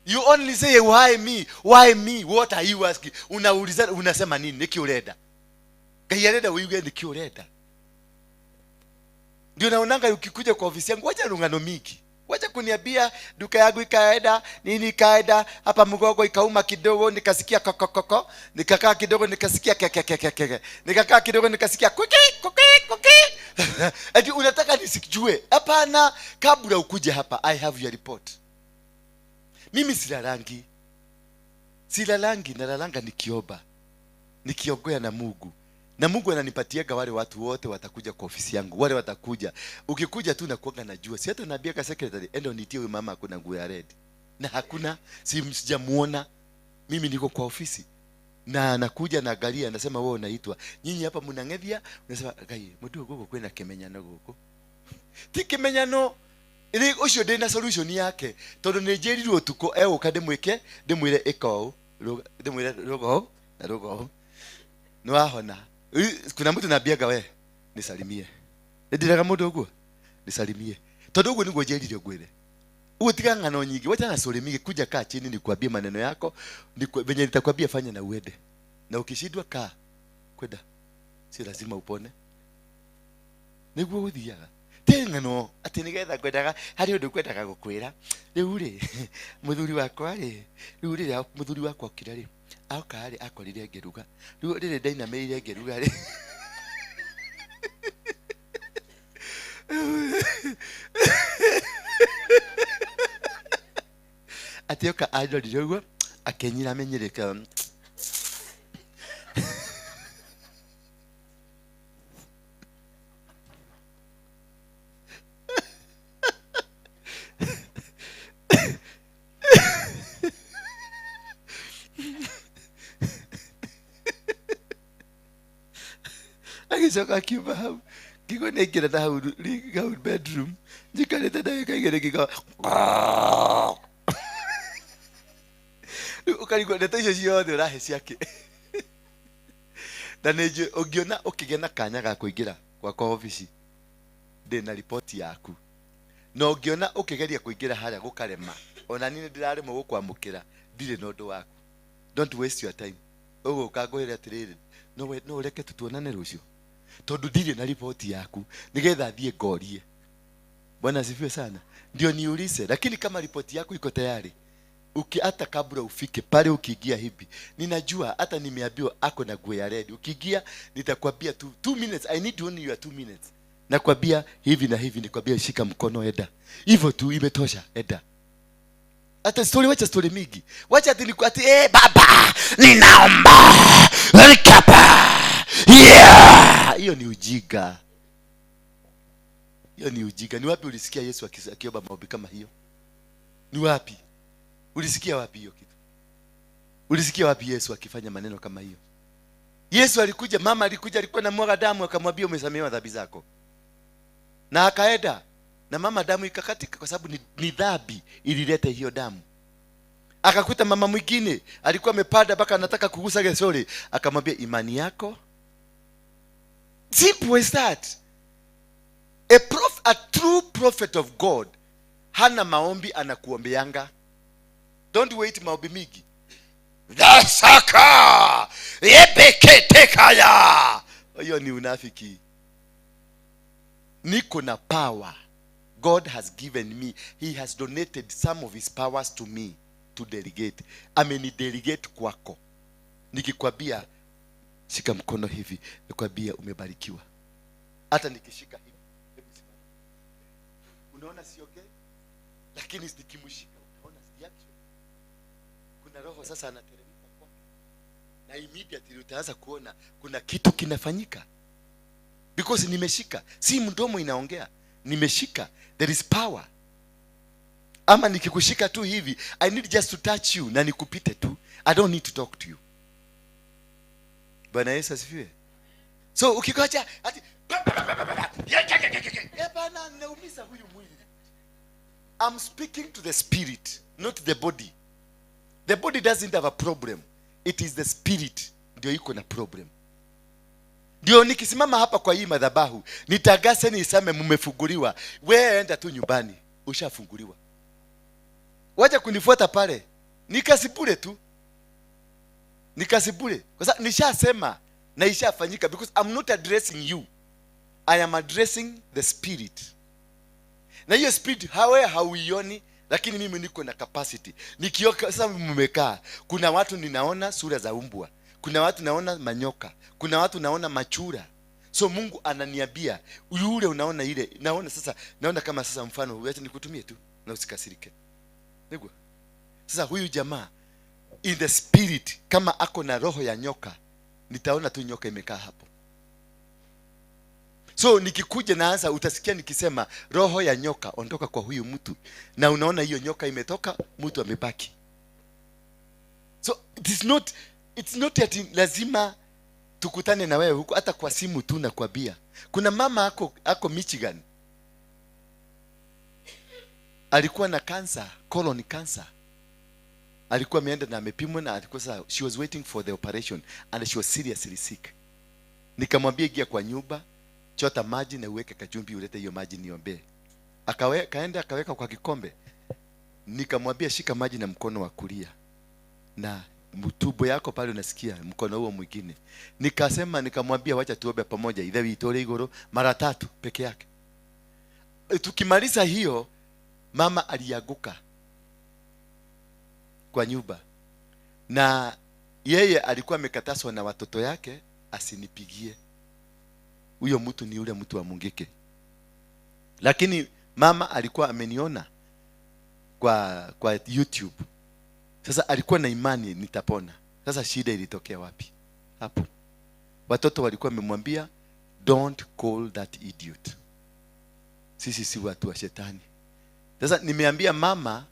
You only say, "Why me? Why me?" What are you asking? Unauliza, unasema nini? Niki urenda? Ngai arenda uigue niki urenda? Ndio naonanga ukikuja kwa ofisi yangu, wacha rungano mingi, wacha kuniambia duka yangu ikaenda nini, ikaenda hapa, mgongo ikauma kidogo, nikasikia kokokoko, nikakaa kidogo nikasikia kekekekeke, nikakaa kidogo nikasikia kuki kuki kuki. Ati unataka nisijue? Hapana. Kabla ukuje hapa, I have your report. Mimi silalangi, silalangi, nalalanga nikiomba, nikiogoya na Mungu, na Mungu ananipatiaga wale watu wote watakuja kwa ofisi yangu, wale watakuja. Ukikuja tu nakuaga najua. Si hata naambia ka secretary, "Enda unitie huyu mama hakuna nguo ya red," na hakuna, si sijamuona. Mimi niko kwa ofisi na anakuja na angalia, anasema, "Wewe unaitwa." Nyinyi hapa mnang'ethia, unasema, "Ngai, mundu guku kwina kimenyano guku." Ti kimenyano ri ucio, ndina solution yake, tondu nĩ njĩrirwo ũtukũ egũka ndĩmwĩke, ndĩmwĩre ĩka ũũ, ndĩmwĩre rũga ũũ na rũga ũũ, nĩ wahona. Kuna mtu naambiaga, "We nisalimie." Nĩndĩraga mũndũ ũguo, "Nisalimie," tondũ ũguo nĩguo njĩrire ngwĩre ũguo. Tiga ng'ano nyingi, wacha na story mingi. Kuja kaa chini nikuambie maneno yako, venye nitakwambia fanya na uende, na ukishindwa kaa kwenda, si lazima upone. Nĩguo gũthiaga te ng'ano atĩ nĩgetha ngwendaga harĩ ũndũ ngwendaga gũkwĩra. Rĩu rĩ, mũthuri wakwa rĩ, rĩu rĩrĩa mũthuri wakwa okire rĩ, aoka rĩ, akorire ngĩruga. Rĩu rĩrĩ ndainamĩrĩire ngĩruga rĩ, atĩ oka andorire ũguo akĩnyira menyereka. Agĩcoka akiuma hau. Ngĩigua nĩ aingĩra na hau hau bedroom. Njikarĩte ndagĩka 2 ngĩigua rĩu ũkarigwo ndeto icio ciothe ũrahe ciake. Na nĩ njũĩ ũngĩona ũkĩgĩa na kanya ga kũingĩra gwakwa obici ndĩ na riboti yaku. Na ũngĩona ũkĩgeria kũingĩra harĩa gũkarema, ona niĩ nĩ ndĩraremwo gũkwamũkĩra, ndirĩ na ũndũ waku. Don't waste your time. Ũgũka ngwĩre atĩrĩrĩ, no ũreke tu tuonane rũciũ, tondũ ndirĩ na riboti yaku nĩgetha thiĩ ngorie. Bwana asifiwe sana. Ndio niulize, lakini kama ripoti yako iko tayari, hata kabla ufike pale, ukiingia hivi, ninajua hata nimeambiwa ako na nguo ya red. Ukiingia nitakwambia tu 2 minutes, I need only your 2 minutes. Nakwambia hivi na hivi, nikwambia shika mkono eda. Hivyo tu imetosha eda. Hata story, wacha story mingi. Wacha ati niku ati baba ninaomba likapa. Yeah! Hiyo ni ujinga. Hiyo ni ujinga. Ni wapi ulisikia Yesu akiomba maombi kama hiyo? Ni wapi? Ulisikia wapi hiyo kitu? Ulisikia wapi Yesu akifanya maneno kama hiyo? Yesu alikuja, mama alikuja, alikuwa na mwaga damu, akamwambia umesamehewa dhambi zako. Na akaenda. Na mama damu ikakatika kwa sababu ni dhambi ilileta hiyo damu. Akakuta mama mwingine alikuwa amepanda mpaka anataka kugusa gesori, akamwambia imani yako. Simple as that. A true prophet of God hana maombi anakuombeanga. Don't wait maombi mingi. Dasaka yebeketekaya. Hiyo ni unafiki. Niko na power. God has given me. He has donated some of his powers to me to delegate. Ameni delegate kwako. Nikikwambia shika mkono hivi, nikwambia umebarikiwa. Hata nikishika hivi, hebu simama. Unaona siongei? Lakini nikimshika utaona reaction. Kuna roho sasa anateremka kwake. Na immediately utaanza kuona kuna kitu kinafanyika. Because nimeshika, si mdomo inaongea. Nimeshika, there is power. Ama nikikushika tu hivi, I need just to touch you na nikupite tu. I don't need to talk to you. Bwana Yesu asifiwe. So ukikocha ati bana, naumiza huyu mwili. I'm speaking to the spirit, not the body. The body doesn't have a problem. It is the spirit ndio iko na problem. Ndio nikisimama hapa kwa hii madhabahu, nitagase niseme mmefunguliwa. Wewe enda tu nyumbani, ushafunguliwa. Wacha kunifuata pale. Nikasibure tu. Nikasibure. Kwa sababu nishasema na ishafanyika, because I'm not addressing you. I am addressing the spirit. Na hiyo spirit hawe hauioni, lakini mimi niko na capacity. Nikioka sasa mmekaa, kuna watu ninaona sura za umbwa, kuna watu naona manyoka, kuna watu naona machura. So Mungu ananiambia yule unaona ile, naona sasa, naona kama sasa mfano, acha nikutumie tu na usikasirike. Nigwa. Sasa huyu jamaa in the spirit kama ako na roho ya nyoka, nitaona tu nyoka imekaa hapo. So nikikuja naanza utasikia nikisema roho ya nyoka ondoka kwa huyu mtu, na unaona hiyo nyoka imetoka, mtu amebaki. So it's not ati lazima tukutane na wewe huko, hata kwa simu tu nakwambia. Kuna mama ako Michigan. Alikuwa na cancer, colon cancer. Alikuwa ameenda na amepimwa na alikuwa sasa, she was waiting for the operation and she was seriously sick. Nikamwambia ingia kwa nyumba, chota maji na uweke kachumbi, ulete hiyo maji niombee. Akaenda akaweka kwa kikombe. Nikamwambia shika maji na mkono wa kulia na mtumbo yako pale unasikia mkono huo mwingine. Nikasema, nikamwambia wacha tuombe pamoja, ithe witore iguru mara tatu peke yake. Tukimaliza hiyo, mama alianguka kwa nyumba. Na yeye alikuwa amekatazwa na watoto yake asinipigie. Huyo mtu ni yule mtu wa Mungike. Lakini mama alikuwa ameniona kwa YouTube. Sasa alikuwa na imani nitapona. Sasa shida ilitokea wapi? Hapo. Watoto walikuwa wamemwambia don't call that idiot. Sisi si watu wa shetani. Sasa nimeambia mama,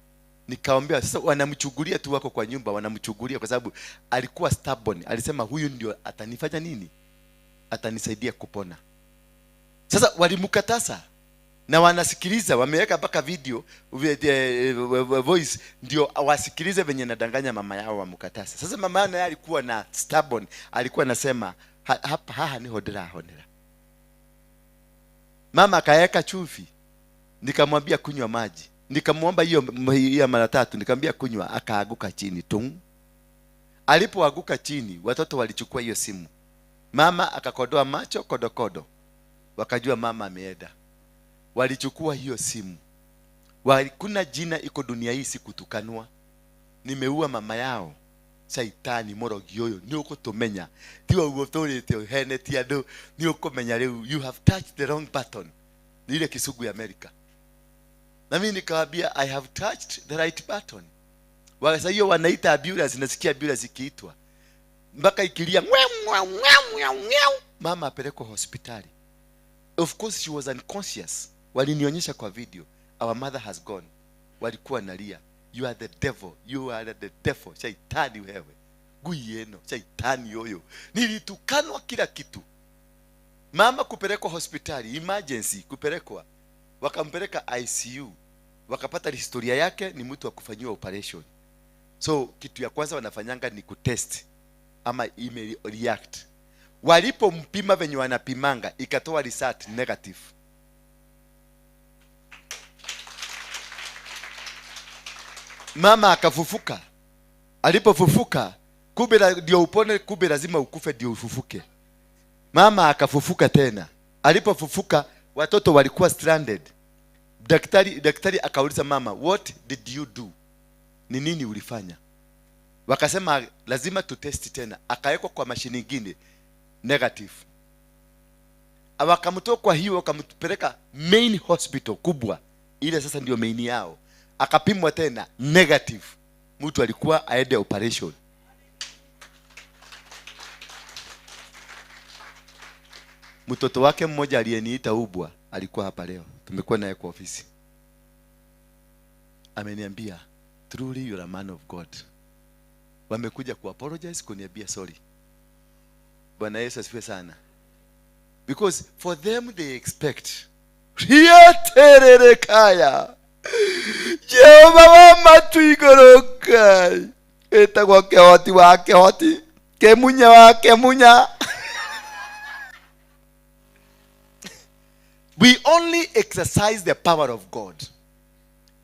nikaambia sasa wanamchugulia tu wako kwa nyumba, wanamchugulia kwa sababu alikuwa stubborn. Alisema huyu ndio atanifanya nini? Atanisaidia kupona. Sasa walimkataza na wanasikiliza, wameweka mpaka video voice ndio wasikilize venye nadanganya mama yao wamkatasa. Sasa mama yao naye alikuwa na stubborn, alikuwa anasema hapa haha ni hodera honera. Mama akaweka chumvi, nikamwambia kunywa maji, nikamwomba hiyo mara tatu, nikamwambia kunywa, akaaguka chini tung. Alipoanguka chini, watoto walichukua hiyo simu, mama akakodoa macho kodokodo, wakajua mama ameenda. Walichukua hiyo simu. Kuna jina iko dunia hii sikutukanwa. Nimeua mama yao. Shaitani morogi uyu ni ukutumenya. Tiwa uguo turite uheneti andu ni ukumenya riu you have touched the wrong button. Ni ile kisugu ya Amerika. Na mimi nikawaambia I have touched the right button. Sasa hiyo wanaita ambulance, nasikia ambulance ikiitwa. Mpaka ikilia mwe mwe mwe mwe mwe. Mama apelekwa hospitali. Of course she was unconscious. Walinionyesha kwa video, our mother has gone. Walikuwa nalia, you are the devil, you are the devil. Shaitani wewe, ngui eno, shaitani yoyo. Nilitukanwa kila kitu. Mama kupelekwa hospitali, emergency kupelekwa. Wakampeleka ICU. Wakapata historia yake ni mtu wa kufanyiwa operation. So kitu ya kwanza wanafanyanga ni kutest ama email react. Walipompima venye wanapimanga ikatoa result negative. Mama akafufuka. Alipofufuka, kumbe ndio upone, kumbe lazima ukufe ndio ufufuke. Mama akafufuka tena. Alipofufuka, watoto walikuwa stranded. Daktari akauliza mama, what did you do? Ni nini ulifanya? Wakasema lazima tutesti tena. Akawekwa kwa mashine nyingine negative. Wakamtoa kwa hiyo wakampeleka main hospital kubwa. Ile sasa ndio main yao. Akapimwa tena negative. Mtu alikuwa aende operation. Mtoto wake mmoja aliyeniita ubwa alikuwa hapa leo. Tumekuwa naye kwa ofisi. Ameniambia, truly you are a man of God. Wamekuja ku apologize, kuniambia sorry. Bwana Yesu asifiwe sana. Because for them they expect. Rietererekaya. Jehova wa matuigoroka. Etagwa kehoti wa kehoti. Kemunya wa kemunya. We only exercise the power of God.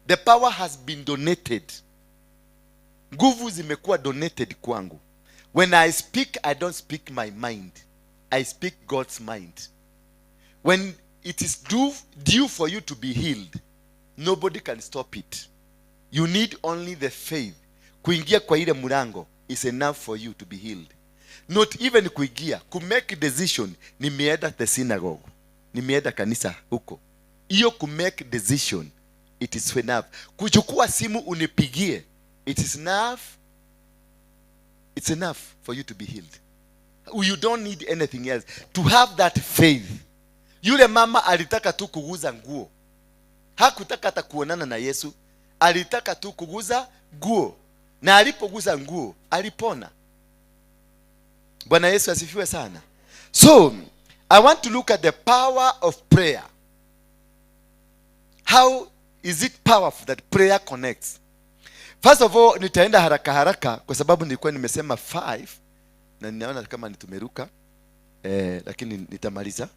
The power has been donated. Nguvu zimekuwa donated kwangu. When I speak, I don't speak my mind. I speak God's mind. When it is due for you to be healed, nobody can stop it. You need only the faith. Kuingia kwa ile mlango is enough for you to be healed. Not even kuingia, ku make decision. Nimeenda the synagogue. Nimeenda kanisa huko. Iyo ku make decision, it is enough. Kuchukua simu unipigie, it is enough. It's enough for you to be healed. You don't need anything else. To have that faith. Yule mama alitaka tu kuguza nguo. Hakutaka hata kuonana na Yesu. Alitaka tu kuguza nguo. Na alipoguza nguo, alipona. Bwana Yesu asifiwe sana. So, I want to look at the power of prayer. How is it powerful that prayer connects? First of all, nitaenda haraka haraka kwa sababu nilikuwa nimesema 5 na ninaona kama nitumeruka, lakini nitamaliza.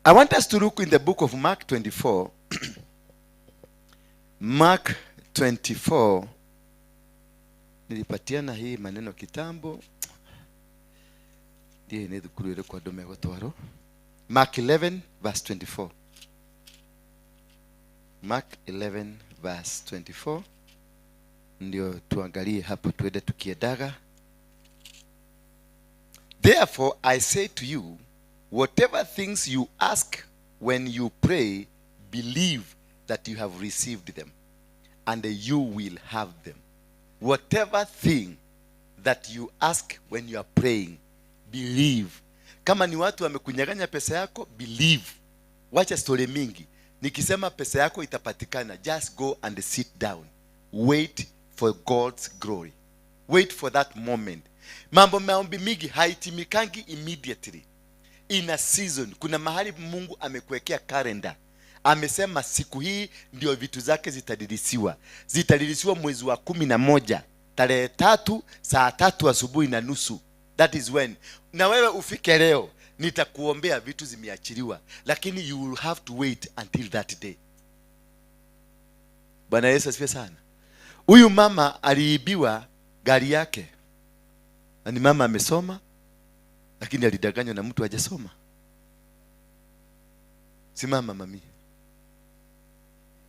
I want us to look in the book of Mark 24. Mark 24. Nilipatiana hii maneno kitambo. Ndiye ni thukuru ile kwa ndome gotwaro. Mark 11 verse 24. Mark 11 verse 24. Ndio tuangalie hapo tuende tukiedaga. Therefore I say to you, whatever things you ask when you pray, believe that you have received them, and you will have them. Whatever thing that you ask when you are praying, believe. Kama ni watu wamekunyang'anya pesa yako, believe. Wacha story mingi. Nikisema pesa yako itapatikana, just go and sit down. Wait for God's glory. Wait for that moment. Mambo maombi mingi haitimikangi immediately. In a season, kuna mahali Mungu amekuwekea calendar. Amesema siku hii ndio vitu zake zitadilisiwa. Zitadilisiwa mwezi wa 11 tarehe 3 saa 3 asubuhi na nusu. That is when. Na wewe ufike leo, nitakuombea vitu zimeachiliwa, lakini you will have to wait until that day. Bwana Yesu asifiwe sana. Huyu mama aliibiwa gari yake. Na ni mama amesoma, lakini alidanganywa na mtu hajasoma. Simama mami.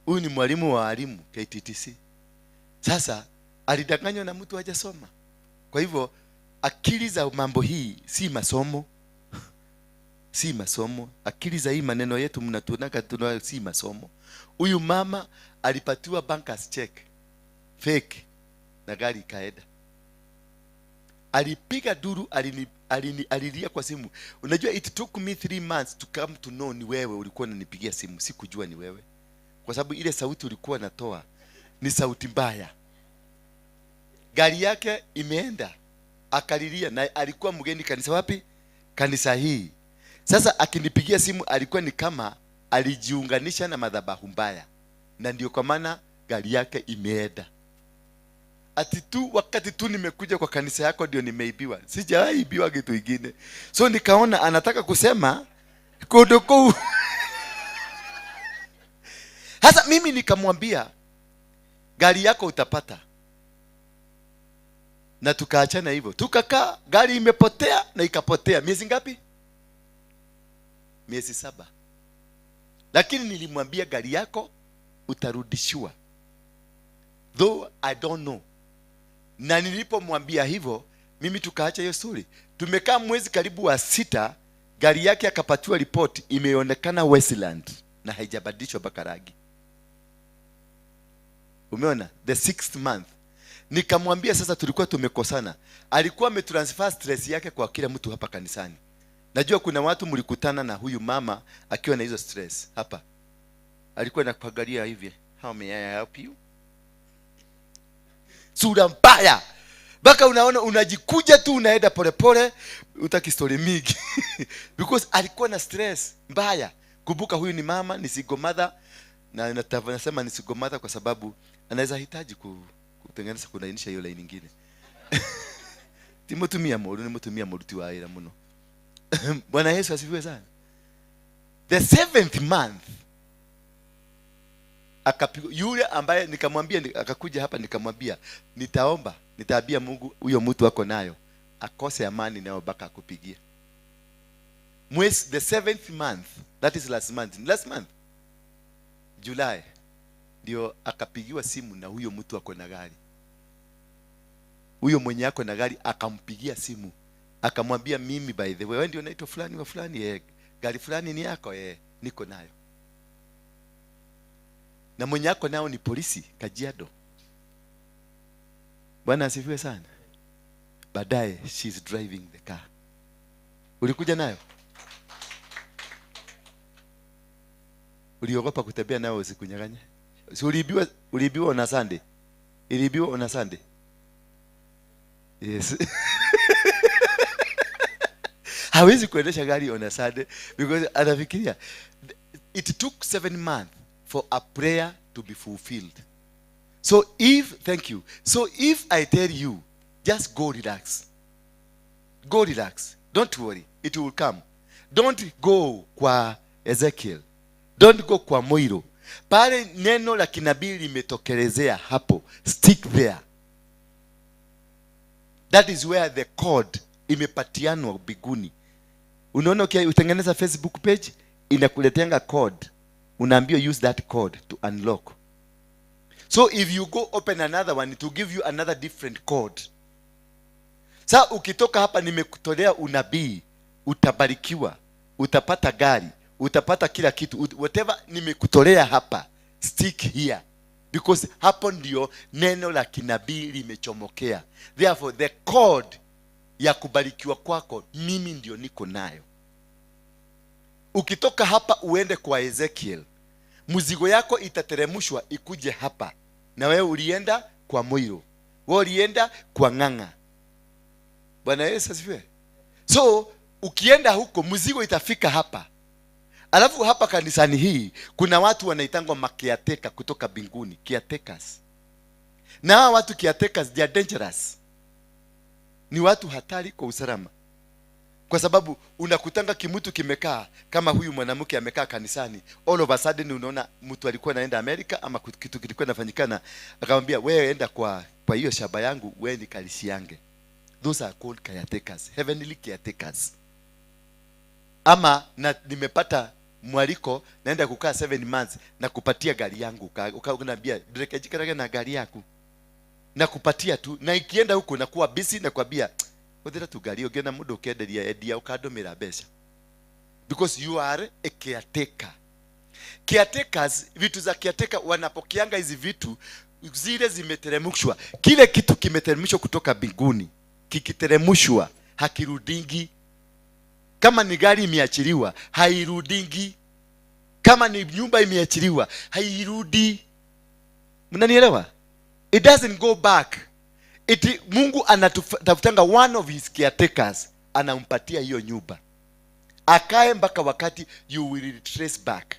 Huyu ni mwalimu wa walimu KTTC. Sasa alidanganywa na mtu hajasoma. Kwa hivyo akili za mambo hii si masomo. Si masomo. Akili za hii maneno yetu mnatuonaka tuna si masomo. Huyu mama alipatiwa banker's check fake na gari ikaenda. Alipiga duru, alilia kwa simu. Unajua it took me 3 months to come to know ni wewe ulikuwa unanipigia simu. Sikujua ni wewe. Kwa sababu ile sauti ulikuwa unatoa ni sauti mbaya. Gari yake imeenda. Akalilia, na alikuwa mgeni kanisa wapi? Kanisa hii. Sasa akinipigia simu alikuwa ni kama alijiunganisha na madhabahu mbaya. Na ndio kwa maana gari yake imeenda. Ati tu wakati tu nimekuja kwa kanisa yako ndio nimeibiwa. Sijawahi ibiwa kitu kingine. So nikaona anataka kusema kodoko. Sasa mimi nikamwambia gari yako utapata. Na tukaachana hivyo. Tukakaa, gari imepotea na ikapotea. Miezi ngapi? Miezi 7. Lakini nilimwambia gari yako utarudishiwa. Though I don't know. Na nilipomwambia hivyo, mimi tukaacha hiyo story. Tumekaa mwezi karibu wa 6, gari yake akapatiwa report imeonekana Westland na haijabadilishwa mpaka rangi. Umeona? The 6th month. Nikamwambia sasa tulikuwa tumekosana. Alikuwa ametransfer stress yake kwa kila mtu hapa kanisani. Najua kuna watu mlikutana na huyu mama akiwa na hizo stress hapa. Alikuwa anakuangalia hivi, how may I help you? Sura mbaya. Baka unaona unajikuja tu unaenda polepole, utaki story mingi. Because alikuwa na stress mbaya. Kumbuka huyu ni mama, ni single mother, na nasema ni single mother kwa sababu anaweza hitaji kutengeneza kulainisha hiyo line nyingine. Timutumia moru, ni mutumia moru ti wa ira muno. Bwana Yesu asifiwe sana. The 7th month akapigwa yule ambaye nikamwambia, akakuja hapa nikamwambia nitaomba, nitaambia Mungu huyo mtu ako nayo akose amani nayo mpaka akupigie. Mwezi the 7th month, that is last month, last month July, ndio akapigiwa simu na huyo mtu ako na gari. Huyo mwenye ako na gari akampigia simu akamwambia, mimi by the way wewe ndio unaitwa fulani wa fulani, gari fulani ni yako, niko nayo. Na mwenye ako nao ni polisi Kajiado. Bwana asifiwe sana. Baadaye she is driving the car. Ulikuja nayo? Uliogopa kutembea nayo usikunyang'anye? Si uliibiwa, uliibiwa on a Sunday? Iliibiwa on a Sunday? Yes. Hawezi kuendesha gari on a Sunday because anafikiria it took 7 months for a prayer to be fulfilled. So if, thank you. So if I tell you, just go relax. Go relax. Don't worry. It will come. Don't go kwa Ezekiel. Don't go kwa Moiro. Pale neno la kinabii limetokelezea hapo. Stick there. That is where the code imepatianwa mbinguni. Unaona ukitengeneza Facebook page, inakuleteanga code. Unaambiwa use that code to unlock. So if you go open another one, it will give you another different code. Sa ukitoka hapa nimekutolea unabii, utabarikiwa, utapata gari, utapata kila kitu, whatever nimekutolea hapa, stick here. Because hapo ndio neno la kinabii limechomokea. Therefore the code ya kubarikiwa kwako mimi ndio niko nayo. Ukitoka hapa uende kwa Ezekiel, mzigo yako itateremshwa ikuje hapa. Na wewe ulienda kwa Moiro, wewe ulienda kwa Ng'ang'a. Bwana Yesu asifiwe. So ukienda huko, mzigo itafika hapa. Alafu hapa kanisani hii kuna watu wanaitangwa macaretaker kutoka mbinguni, caretakers. Na hawa watu caretakers, they are dangerous, ni watu hatari kwa usalama, kwa sababu unakutanga kimutu kimekaa kama huyu mwanamke amekaa kanisani. All of a sudden unaona mtu alikuwa anaenda Amerika ama kitu kilikuwa inafanyikana, akamwambia, "Wewe enda kwa hiyo shamba yangu, wewe ni kalishiange." Those are called caretakers, heavenly caretakers. Ama na nimepata mwaliko, naenda kukaa 7 months na kupatia gari yangu, unaambia ndrekejikarage na gari yaku, na kupatia tu, na ikienda huko nakuwa busy na kwambia, "Hũthĩra tu ngari, ũngĩona mũndũ ũkenderia, endia, ũkandũmĩra mbeca," because you are a caretaker. Caretakers, vitu za caretaker, wanapokeanga hizi vitu zile zimeteremshwa. Kile kitu kimeteremshwa kutoka mbinguni, kikiteremshwa hakirudingi. Kama ni gari imeachiliwa, hairudingi. Kama ni nyumba imeachiliwa, hairudi. Mnanielewa? It doesn't go back. Mungu anatafutanga one of his caretakers, anampatia hiyo nyumba akae mpaka wakati you will retrace back.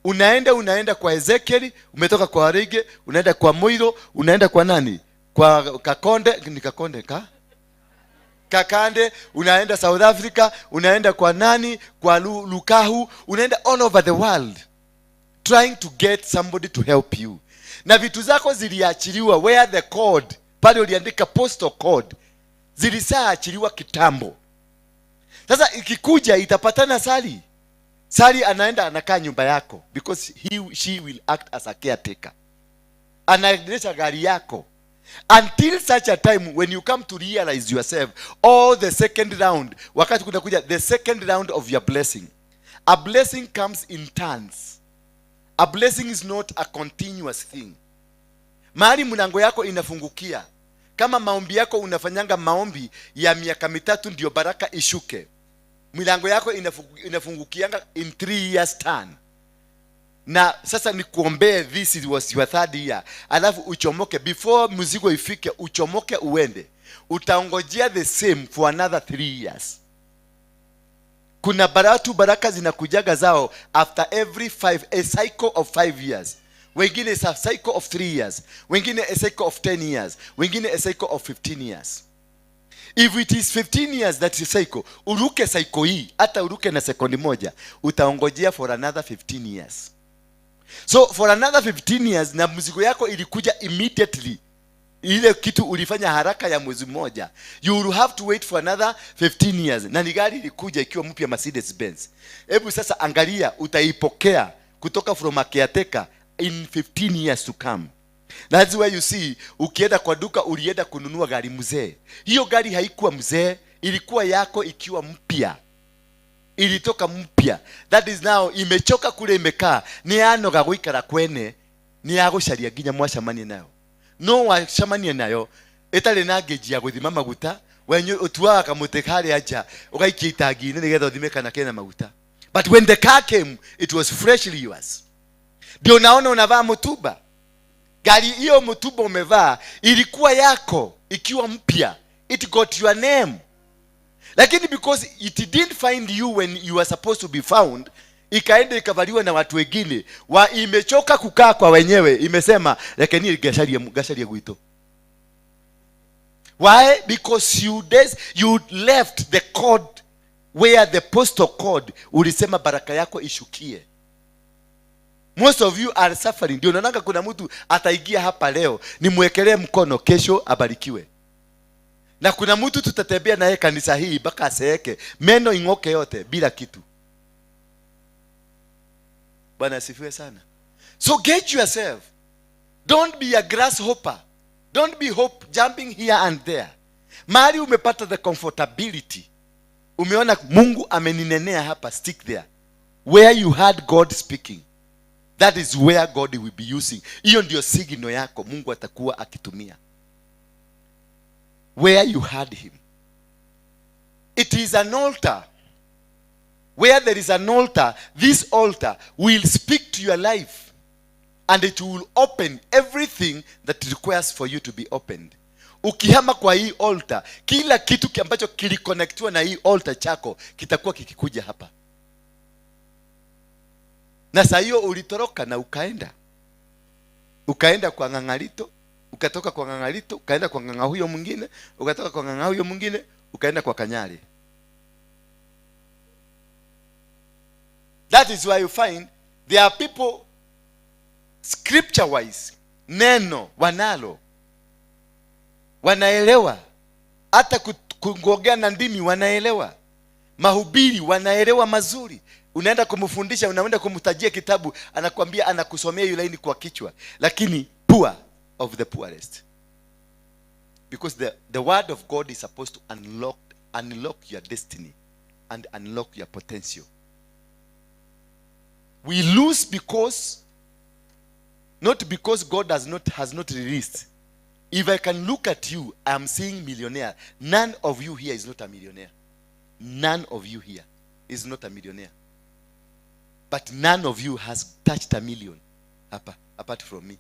Unaenda kwa Ezekiel, umetoka kwa Warige, unaenda kwa Moiro, unaenda kwa nani, kwa Kakonde, ni Kakonde ka Kakande, unaenda South Africa, unaenda kwa nani, kwa Lukahu, unaenda all over the world trying to get somebody to help you. Na vitu zako ziliachiliwa where the code, pale uliandika postal code, zilishaachiliwa kitambo. Sasa ikikuja itapatana Sali. Sali anaenda anakaa nyumba yako because he, she will act as a caretaker. Anaendesha gari yako until such a time when you come to realize yourself, all the second round, wakati kunakuja the second round of your blessing. A blessing comes in turns. A blessing is not a continuous thing. Mahali mlango yako inafungukia, kama maombi yako unafanyanga maombi ya miaka 3 ndio baraka ishuke, milango yako inafungukianga in 3 years turn. Na sasa nikuombee, this was your third year, alafu uchomoke before mzigo ifike, uchomoke uende, utaongojea the same for another 3 years. Kuna baratu baraka zinakujaga zao after every five, a cycle of 5 years. Wengine is a cycle of 3 years, wengine a cycle of 10 years, wengine a cycle of 15 years. If it is 15 years, that is cycle. Uruke cycle hii, hata uruke na sekondi moja, utaongojea for another 15 years. So for another 15 years, na mzigo yako ilikuja immediately, ile kitu ulifanya haraka ya mwezi mmoja, you will have to wait for another 15 years. Na ni gari ilikuja ikiwa mpya, Mercedes Benz. Hebu sasa angalia, utaipokea kutoka from a caretaker in 15 years to come. That's why you see, ukienda kwa duka, ulienda kununua gari mzee. Hiyo gari haikuwa mzee, ilikuwa yako ikiwa mpya, ilitoka mpya. That is now imechoka kule imekaa, ni yanoga guikara kwene, ni yagucaria nginya mwacemanie nayo, no wacemanie nayo ĩtarĩ na ngĩnji ya gũthima maguta. Wenyu ũtuaga kamũtĩ harĩa nja, ũgaikia itangi-inĩ nĩgetha ũthime kana kena maguta. But when the car came, it was freshly yours. Ndio unaona unavaa mtumba. Gari hiyo mtumba umevaa ilikuwa yako ikiwa mpya. It got your name, lakini because it didn't find you when you were supposed to be found, ikaenda ikavaliwa na watu wengine wa imechoka kukaa kwa wenyewe, imesema, "Rekeni gacarie gacarie gwitũ." Why? Because you left the code where the postal code ulisema baraka yako ishukie. Most of you are suffering. Ndio naonanga kuna mtu ataingia hapa leo, nimwekelee mkono, kesho abarikiwe. Na kuna mtu tutatembea naye kanisa hii mpaka aseeke, meno ing'oke yote bila kitu. Bwana asifiwe sana. So gauge yourself. Don't be a grasshopper. Don't be hope jumping here and there. Mahali umepata the comfortability, umeona Mungu ameninenea hapa, stick there. Where you heard God speaking, that is where God will be using. Hiyo ndio signal yako Mungu atakuwa akitumia. Where you heard him. It is an altar. Where there is an altar, this altar will speak to your life and it will open everything that requires for you to be opened. Ukihama kwa hii altar, kila kitu ambacho kiliconnectiwa na hii altar chako kitakuwa kikikuja hapa. Na saa hiyo ulitoroka na ukaenda. Ukaenda kwa Ng'ang'alito, ukatoka kwa Ng'ang'alito, ukaenda kwa Ng'ang'a huyo mwingine, ukatoka kwa Ng'ang'a huyo mwingine, ukaenda kwa Kanyari. That is why you find there are people scripture wise neno wanalo, wanaelewa, hata kuongea na ndimi wanaelewa, mahubiri wanaelewa mazuri. Unaenda kumfundisha, unaenda kumtajia kitabu, anakuambia, anakusomea hiyo line kwa kichwa, lakini poor of the poorest. Because the word of God is supposed to unlock your destiny and unlock your potential. We lose because, not because God has not released. If I can look at you, I am seeing millionaire. None of you here is not a millionaire. None of you here is not a millionaire. But none of you has touched a million apart from me.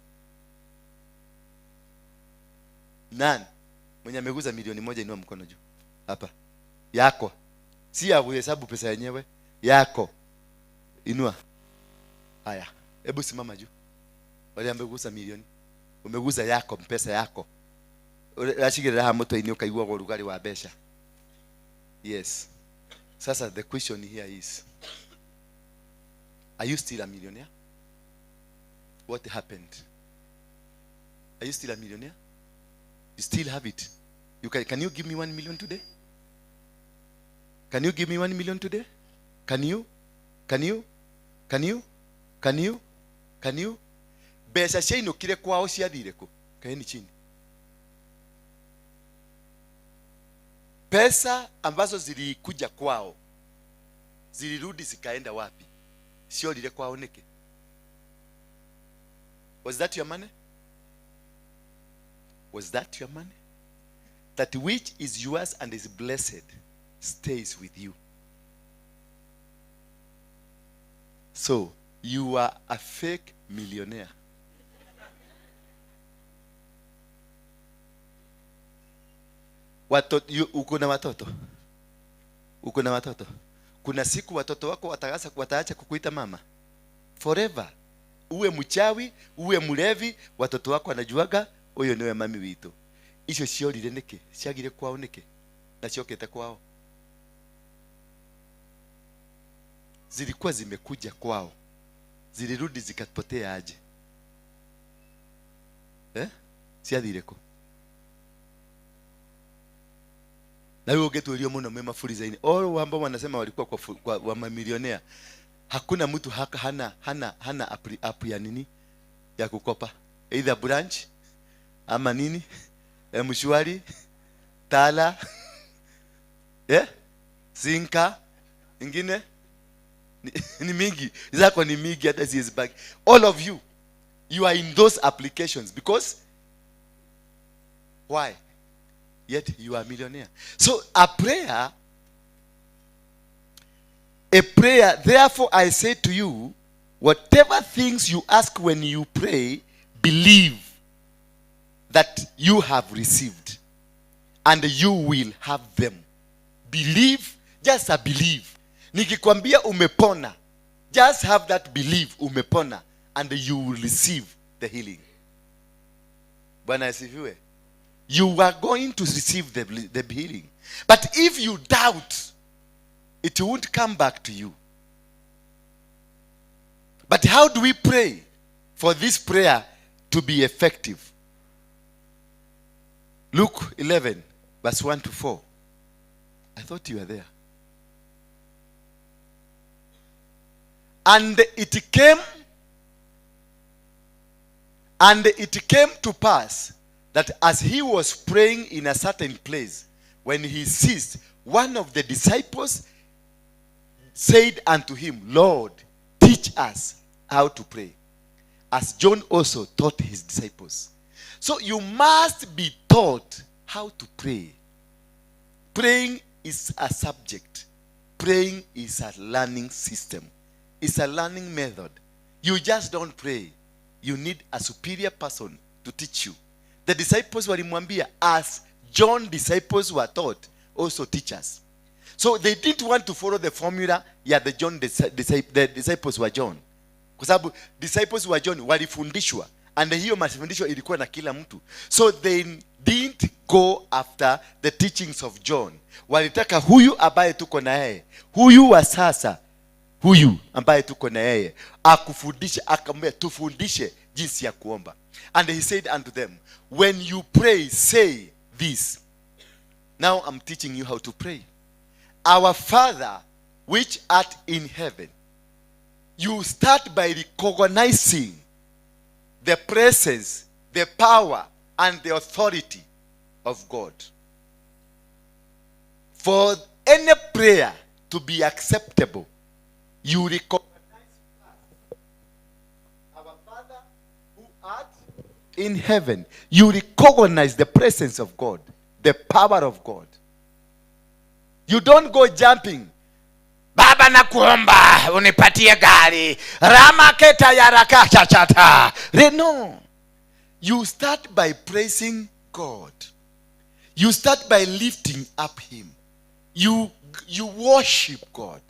None. Mwenye ameguza milioni moja inua mkono juu. Hapa. Yako. Si ya kuhesabu pesa yenyewe. Yako. Inua. Haya. Hebu simama juu. Wale ameguza milioni. Umeguza yako, pesa yako. Urashigirira ha moto-inĩ ũkaigua ũrugarĩ wa mbeca. Yes. Sasa the question here is, are you still a millionaire? What happened? Are you still a millionaire? You still have it. Can you give me 1 million today? Can you give me 1 million today? Can you? Can you? Can you? Can you? Can you? Mbeca ciainũkire kwao ciathire kũ? Kaeni chini. Pesa ambazo zilikuja kwao zilirudi zikaenda wapi? Ciorire kwao nĩkĩ? Was that your money? Was that your money? That which is yours and is blessed stays with you. So you are a fake millionaire. Uko na watoto? Uko na watoto? Kuna siku watoto wako wataacha kukuita mama. Forever. Uwe mchawi, uwe mlevi, watoto wako wanajuaga huyo niwe mami witu. Icio ciorire nĩkĩ? Ciagire kwao nĩkĩ? Na ciokete kwao. Zilikuwa zimekuja kwao. Zilirudi zikapotea aje? Ciathire kũ? Na wewe ungetuelio muno mema mafuriza-inĩ. All ambao wanasema walikuwa kwa wa mamilionea. Hakuna mtu hana app ya nini ya kukopa. Either branch ama nini? Mshwari, Tala, Zinka, ingine ni mingi. Zako ni mingi hata siwezi. All of you, you are in those applications because why? Yet you are a millionaire. So a prayer, therefore I say to you, whatever things you ask when you pray, believe that you have received, and you will have them. Believe, just a believe. Nikikwambia umepona, just have that belief, umepona, and you will receive the healing. Bwana asifiwe. You are going to receive the healing. But if you doubt, it won't come back to you. But how do we pray for this prayer to be effective? Luke 11, verse 1 to 4. I thought you were there. And it came to pass that as he was praying in a certain place, when he ceased, one of the disciples said unto him, Lord, teach us how to pray, as John also taught his disciples. So you must be taught how to pray. Praying is a subject. Praying is a learning system. It's a learning method. You just don't pray. You need a superior person to teach you. The disciples walimwambia, as John disciples were taught, also teach us. So they didn't want to follow the formula ya the John the disciples wa John, kwa sababu disciples wa John walifundishwa, and hiyo mafundisho ilikuwa na kila mtu. So they didn't go after the teachings of John. Walitaka huyu ambaye tuko na yeye, huyu wa sasa, huyu ambaye tuko na yeye akufundishe. Akamwambia, "Tufundishe jinsi ya kuomba." And he said unto them, "When you pray, say this." Now I'm teaching you how to pray. "Our Father which art in heaven." You start by recognizing the presence, the power and the authority of God. For any prayer to be acceptable, you recognize first, "Our Father who art in heaven." You recognize the presence of God, the power of God. You don't go jumping. "Baba, nakuomba unipatie gari ramaketa ya rakachachata." No. You start by praising God. You start by lifting up him. You worship God.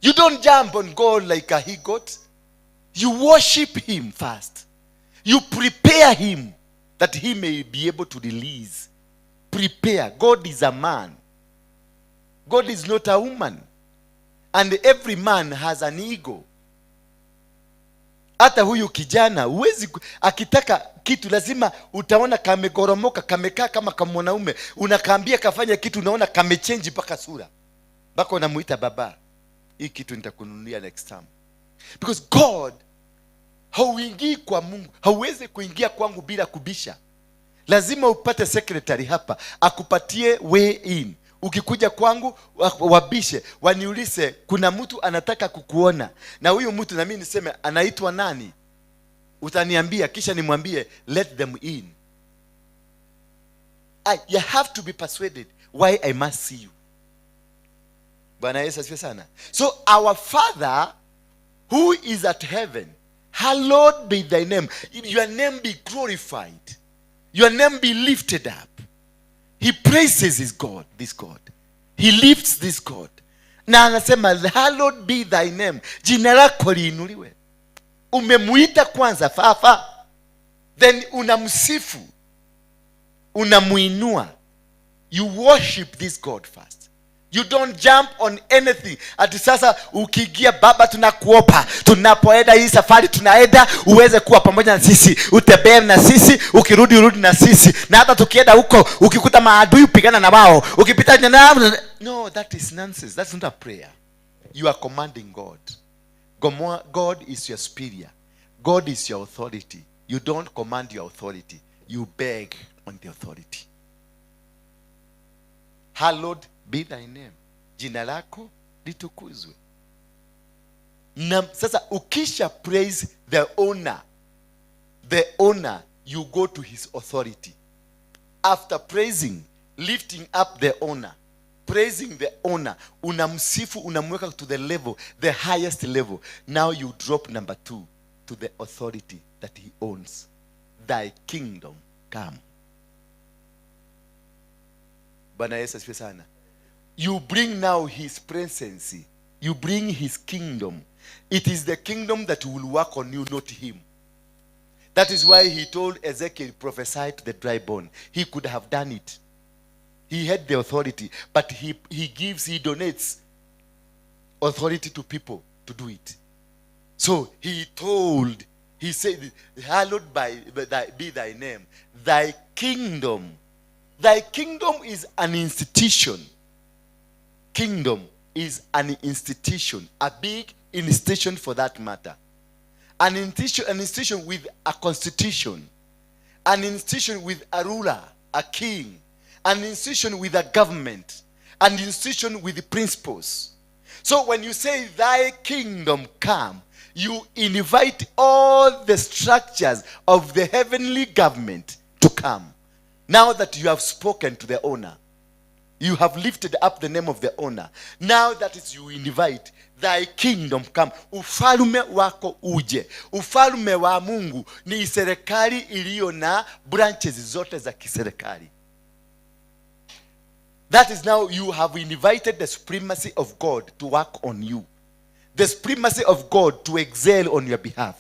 You don't jump on God like a he goat. You worship him first. You prepare him that he may be able to release. Prepare. God is a man. God is not a woman. And every man has an ego. Hata huyu kijana huwezi akitaka kitu lazima utaona kamegoromoka, kamekaa kama kamwanaume. Unakaambia kafanya kitu, unaona kamechange mpaka sura, mpaka unamuita, "Baba, hii kitu nitakununulia next time." Because God, hauingii kwa Mungu, hauwezi kuingia kwangu bila kubisha. Lazima upate secretary hapa akupatie way in. Ukikuja kwangu, wabishe, waniulize, "Kuna mtu anataka kukuona," na huyu mtu na mimi niseme, "Anaitwa nani?" Utaniambia, kisha nimwambie, "Let them in." You have to be persuaded why I must see you. Bwana Yesu asifiwe sana. So, "Our Father who is at heaven, hallowed be thy name." Your name be glorified, your name be lifted up. He praises his God, this God. He lifts this God, na anasema, "Hallowed be thy name," jina lako liinuliwe. Umemuita kwanza Father, then unamsifu, unamuinua. You worship this God first. You don't jump on anything ati sasa ukiingia, "Baba, tunakuomba tunapoenda hii safari, tunaenda uweze kuwa pamoja na sisi, utembee na sisi, ukirudi urudi na sisi, na hata tukienda huko ukikuta maadui upigana na wao, ukipita na." No, that is nonsense. That's not a prayer. You are commanding God. God is your superior. God is your authority. You don't command your authority. You beg on the authority. "Hallowed be thy name," jina lako litukuzwe. Na sasa ukisha praise the owner, the owner, you go to his authority. After praising, lifting up the owner, praising the owner, unamsifu, unamweka to the level, the highest level. Now you drop number two to the authority that he owns. "Thy kingdom come." Bwana Yesu asifiwe sana. You bring now his presence. You bring his kingdom. It is the kingdom that will work on you, not him. That is why he told Ezekiel, "Prophesy to the dry bone." He could have done it. He had the authority, but he gives, he donates authority to people to do it. So he told, he said, "Hallowed be thy name, thy kingdom." Thy kingdom is an institution. Kingdom is an institution, a big institution for that matter. An institution with a constitution, an institution with a ruler, a king, an institution with a government, an institution with principles. So when you say, "Thy kingdom come," you invite all the structures of the heavenly government to come. Now that you have spoken to the owner, You have lifted up the name of the owner. Now that is, you invite thy kingdom come, ufalume wako uje. Ufalume wa Mungu ni serikali iliyo na branches zote za kiserikali. That is, now you have invited the supremacy of God to work on you, the supremacy of God to excel on your behalf,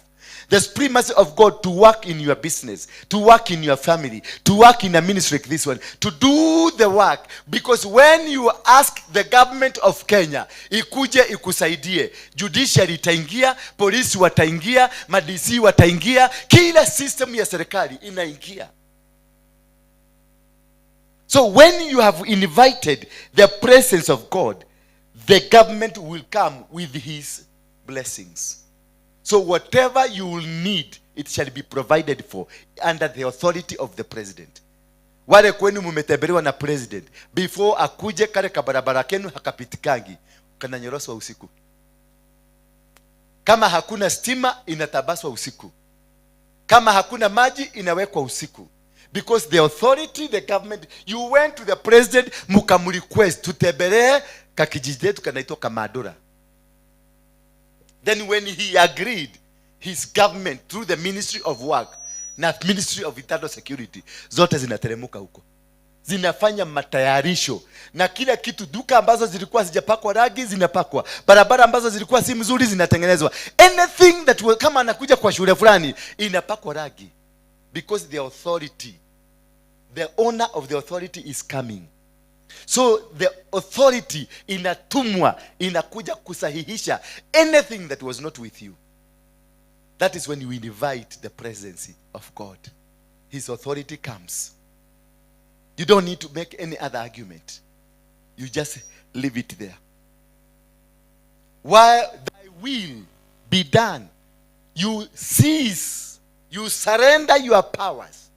the supremacy of God to work in your business, to work in your family, to work in a ministry like this one, to do the work. Because when you ask the government of Kenya ikuje ikusaidie, judiciary itaingia, polisi wataingia, maDC wataingia, kila system ya serikali inaingia. So when you have invited the presence of God, the government will come with his blessings. So whatever you will need, it shall be provided for under the authority of the president. Wale kwenu mumetembelewa na president, before akuje, kale kabarabara kenu hakapitikangi, kananyoroswa usiku. Kama hakuna stima, inatabaswa usiku. Kama hakuna maji, inawekwa usiku, because the authority, the government, you went to the president, mukamrequest tutembelee kakijiji yetu kanaitwa Kamadura. Then when he agreed, his government through the Ministry of Work na Ministry of Internal Security zote zinateremuka huko, zinafanya matayarisho na kila kitu. Duka ambazo zilikuwa zijapakwa rangi zinapakwa, barabara ambazo zilikuwa si mzuri zinatengenezwa. Anything that will, kama anakuja kwa shule fulani, inapakwa rangi, because the authority, the owner of the authority is coming. So the authority inatumwa, inakuja kusahihisha anything that was not with you. That is when you invite the presence of God, his authority comes. You don't need to make any other argument. You just leave it there. While thy will be done, you cease, you surrender your powers,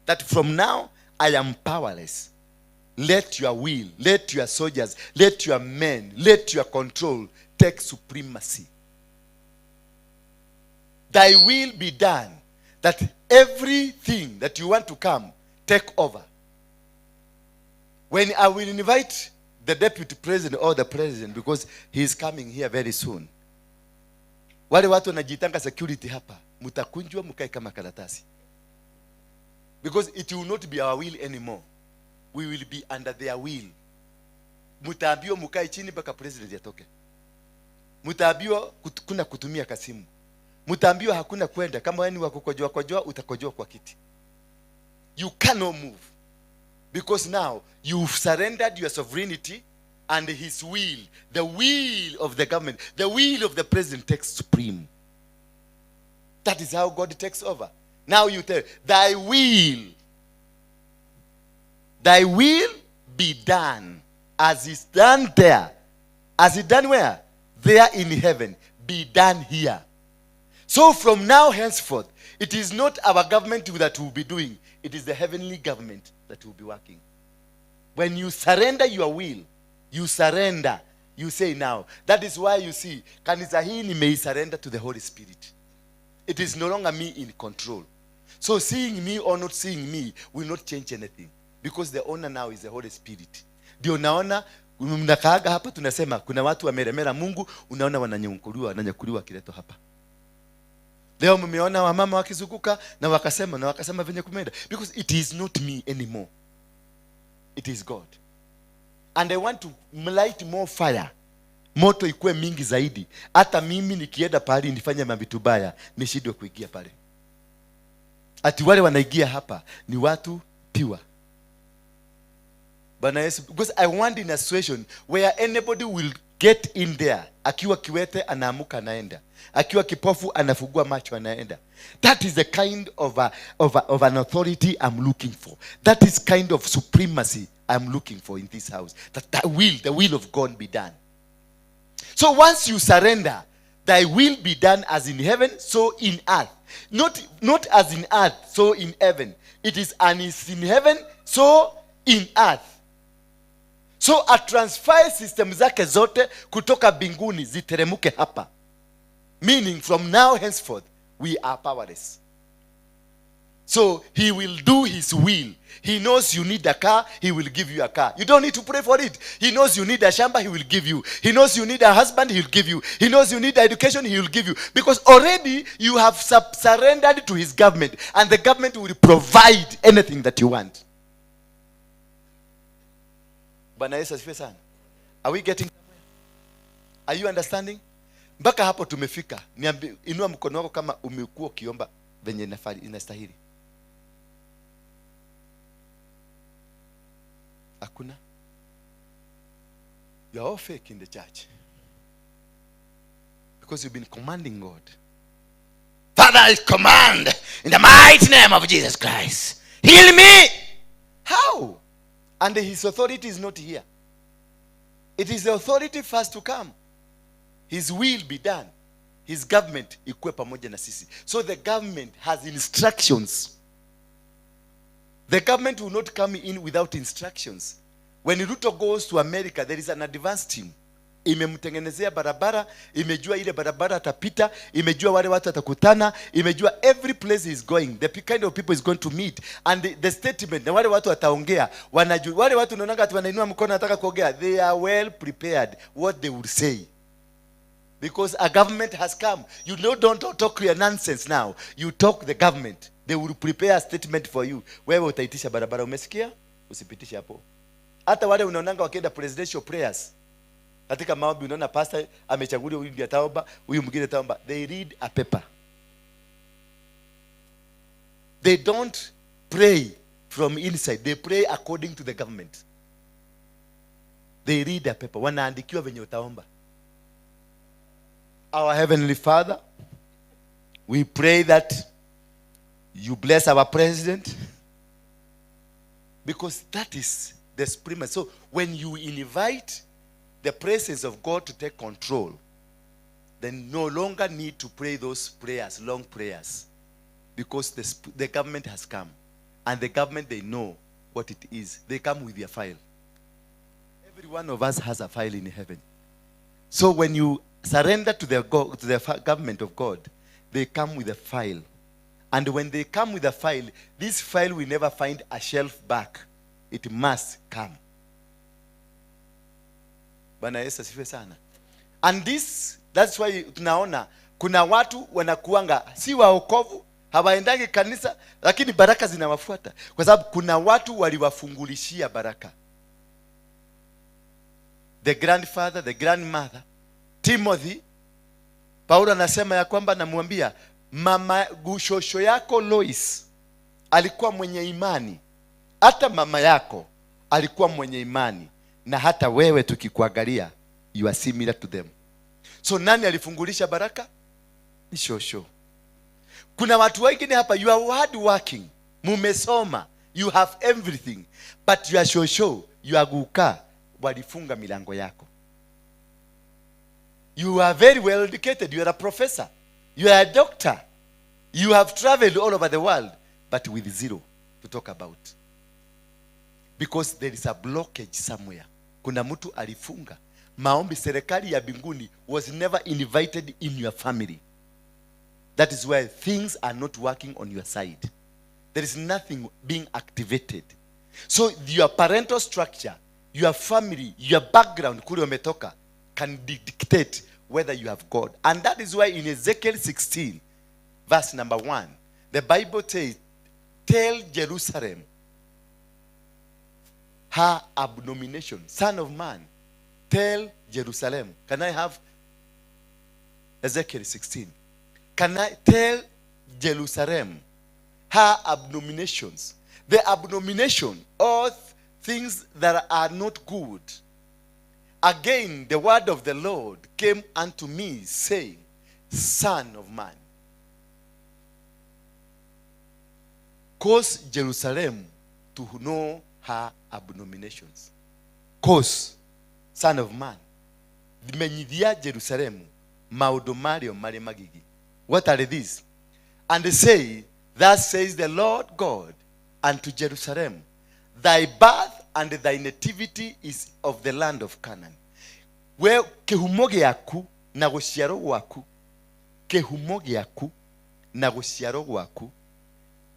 that from now I am powerless. Let your will, let your soldiers, let your men, let your control take supremacy. Thy will be done, that everything that you want to come, take over. When I will invite the deputy president or the president, because he is coming here very soon, wale watu wanajitanga security hapa, mtakunjwa mkae kama karatasi, because it will not be our will anymore. We will be under their will. Mtaambiwa mkae chini mpaka president atoke. Mtaambiwa kuna kutumia kasimu. Mtaambiwa hakuna kwenda. Kama wewe ni wa kukojoa kojoa, utakojoa kwa kiti. You cannot move, because now you've surrendered your sovereignty, and his will, the will of the government, the will of the president takes supreme. That is how God takes over. Now you tell, thy will, thy will be done as is done there. As is done where? There in heaven, be done here. So from now henceforth, it is not our government that will be doing, it is the heavenly government that will be working. When you surrender your will, you surrender, you say now. That is why you see, kanisa hii nimeisurrender to the Holy Spirit. It is no longer me in control. So seeing me or not seeing me will not change anything, because the owner now is the Holy Spirit. Ndio naona mnakaaga hapa, tunasema kuna watu wameremera Mungu, unaona wananyakuliwa, wananyakuliwa wakiletwa hapa. Leo mmeona wamama wakizunguka na wakasema venye kumeenda, because it is not me anymore, it is God. And I want to light more fire, moto ikuwe mingi zaidi, hata mimi nikienda pahali nifanye mavitu baya, nishindwe kuingia pale. Ati wale wanaingia hapa ni watu pure. Bwana Yesu, because I want in a situation where anybody will get in there, akiwa kiwete anaamuka anaenda, akiwa kipofu anafungua macho anaenda. That is the kind of an authority I'm looking for. That is kind of supremacy I'm looking for in this house, that the will of God be done. So once you surrender, thy will be done as in heaven, so in earth. Not as in earth, so in heaven. It is and is in heaven, so in earth. So atransfer system zake zote kutoka mbinguni ziteremuke hapa. Meaning from now henceforth, we are powerless. So he will do his will. He knows you need a car, he will give you a car. You don't need to pray for it. He knows you need a shamba, he will give you. He knows you need a husband, he will give you. He knows you need education, he will give you. Because already you have surrendered to his government, and the government will provide anything that you want. Bwana Yesu asifiwe sana. Are we getting somewhere? Are you understanding? Mpaka hapo tumefika. Niambi, inua mkono wako kama umekuwa ukiomba venye inastahili. Hakuna. You are all fake in the church. Because you've been commanding God. Father, I command in the mighty name of Jesus Christ, heal me. How? And his authority is not here. It is the authority first to come. His will be done. His government ikuwe pamoja na sisi. So the government has instructions. The government will not come in without instructions. When Ruto goes to America, there is an advance team. Imemtengenezea barabara, imejua ile barabara atapita, imejua wale watu atakutana, imejua every place he is going, the kind of people he's going to meet, and the statement, na wale watu wataongea, wanajua, wale watu unaonanga ati wanainua mkono wanataka kuongea, they are well prepared what they will say. Because a government has come. You know, don't talk your nonsense now. You talk the government. They will prepare a statement for you. Wewe utaitisha barabara, umesikia? Usipitishe hapo. Hata wale unaonanga wakienda presidential prayers. Katika maombi unaona pastor amechaguliwa, huyu ndiye ataomba, huyu mwingine ataomba. They read a paper. They don't pray from inside. They pray according to the government. They read a paper. Wanaandikiwa venye utaomba. Our Heavenly Father, we pray that you bless our president, because that is the supremacy. So when you invite the presence of God to take control, then no longer need to pray those prayers, long prayers, because the government has come. And the government, they know what it is. They come with their file. Every one of us has a file in heaven. So when you surrender to the government of God, they come with a file. And when they come with a file, this file will never find a shelf back. It must come. Bwana Yesu asifiwe sana. And this, that's why tunaona kuna watu wanakuanga si waokovu, hawaendangi kanisa, lakini baraka zinawafuata. Kwa sababu kuna watu waliwafungulishia baraka. The grandfather, the grandmother, Timothy, Paulo anasema ya kwamba namwambia mama gushosho yako Lois alikuwa mwenye imani. Hata mama yako alikuwa mwenye imani, na hata wewe tukikuangalia you are similar to them. So nani alifungulisha baraka? Ni shosho. Kuna watu wengine hapa, you are hard working, mumesoma, you have everything, but your shosho, your guka walifunga milango yako. You are very well educated, you are a professor, you are a doctor, you have traveled all over the world, but with zero to talk about. Because there is a blockage somewhere. Kuna mtu alifunga maombi. Serikali ya mbinguni was never invited in your family. That is why things are not working on your side. There is nothing being activated. So your parental structure, your family, your background, kule umetoka, can dictate whether you have God. And that is why in Ezekiel 16, verse number 1, the Bible says, tell Jerusalem her abomination. Son of man, tell Jerusalem. Can I have Ezekiel 16? Can I tell Jerusalem her abominations? The abomination, all things that are not good. Again, the word of the Lord came unto me, saying, Son of man, cause Jerusalem to know her abominations. Cause, son of man, menyithia Jerusalem maundu mario mari magigi. What are these? And they say, thus says the Lord God unto Jerusalem, thy birth and thy nativity is of the land of Canaan. We kihumo gĩaku na gũciarwo gwaku, kihumo gĩaku na gũciarwo gwaku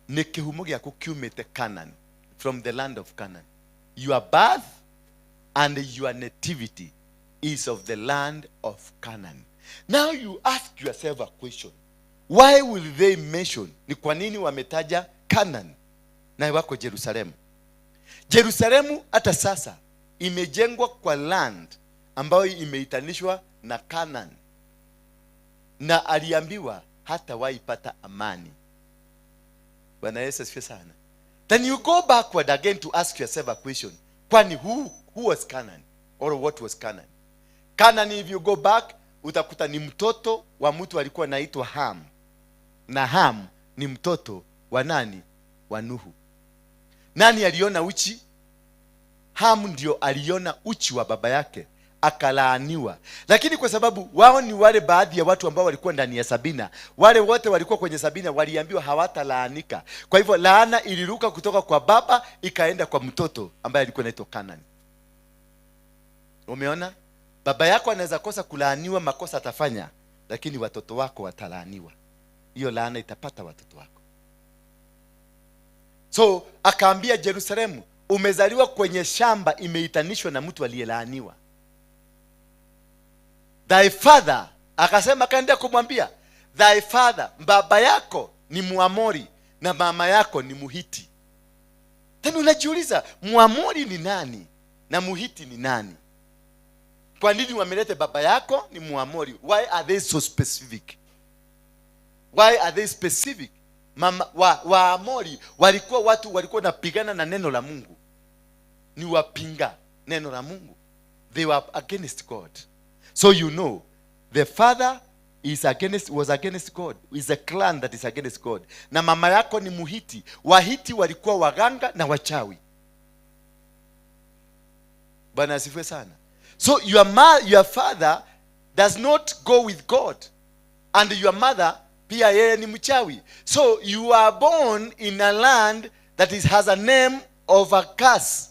Nĩ kĩhumo gĩaku kiumĩte Canaan, from the land of Canaan. Your birth and your nativity is of the land of Canaan. Now you ask yourself a question. Why will they mention? Ni kwa nini wametaja Canaan na wako Jerusalemu? Jerusalemu hata sasa imejengwa kwa land ambayo imeitanishwa na Canaan, na aliambiwa hatawahi pata amani. Bwana Yesu asifiwe sana. Then you go backward again to ask yourself a question. Kwani who was Canaan or what was Canaan? Canaan, if you go back, utakuta ni mtoto wa mtu alikuwa anaitwa Ham, na Ham ni mtoto wa nani? Wa Nuhu. Nani aliona uchi? Ham ndio aliona uchi wa baba yake, akalaaniwa. Lakini kwa sababu wao ni wale baadhi ya watu ambao walikuwa ndani ya safina, wale wote walikuwa kwenye safina waliambiwa hawatalaanika. Kwa hivyo laana iliruka kutoka kwa baba ikaenda kwa mtoto ambaye alikuwa anaitwa Canaan. Umeona, baba yako anaweza kosa kulaaniwa, makosa atafanya, lakini watoto wako watalaaniwa. Hiyo laana itapata watoto wako. So akaambia Jerusalemu, umezaliwa kwenye shamba imeitanishwa na mtu aliyelaaniwa. Thy father, akasema, akaendea kumwambia, thy father, baba yako ni Muamori na mama yako ni Muhiti. Tena unajiuliza, Muamori ni nani na Muhiti ni nani? Kwa nini wamelete baba yako ni Muamori? Why are they so specific? Why are they specific? Mama wa Waamori walikuwa watu walikuwa wanapigana na neno la Mungu, ni wapinga neno la Mungu. They were against God. So you know the father is against was against God, is a clan that is against God. Na mama yako ni Muhiti. Wahiti walikuwa waganga na wachawi. Bwana asifiwe sana. So your father does not go with God, and your mother pia yeye ni mchawi. So you are born in a land that has a name of a curse.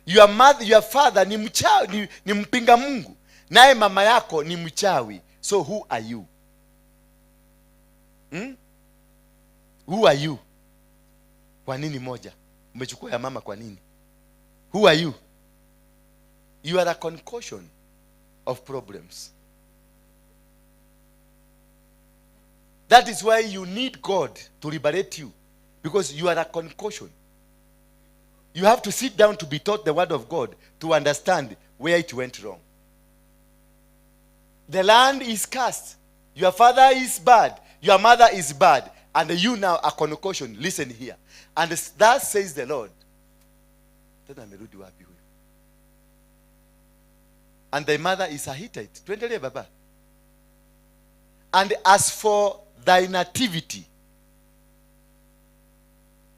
Your mother, your father ni mchawi, ni mpinga Mungu, naye mama yako ni mchawi. So who are you, Who are you? Kwa nini moja umechukua ya mama? Kwa nini? Who are you? You are a concoction of problems. That is why you need God to liberate you, because you are a concoction. You have to sit down to be taught the word of God to understand where it went wrong. The land is cursed. Your father is bad. Your mother is bad. And you now are concoction. Listen here. And thus says the Lord. Tena amerudi wapi huyu? And thy mother is a Hittite. Tuendelee, baba. And as for thy nativity,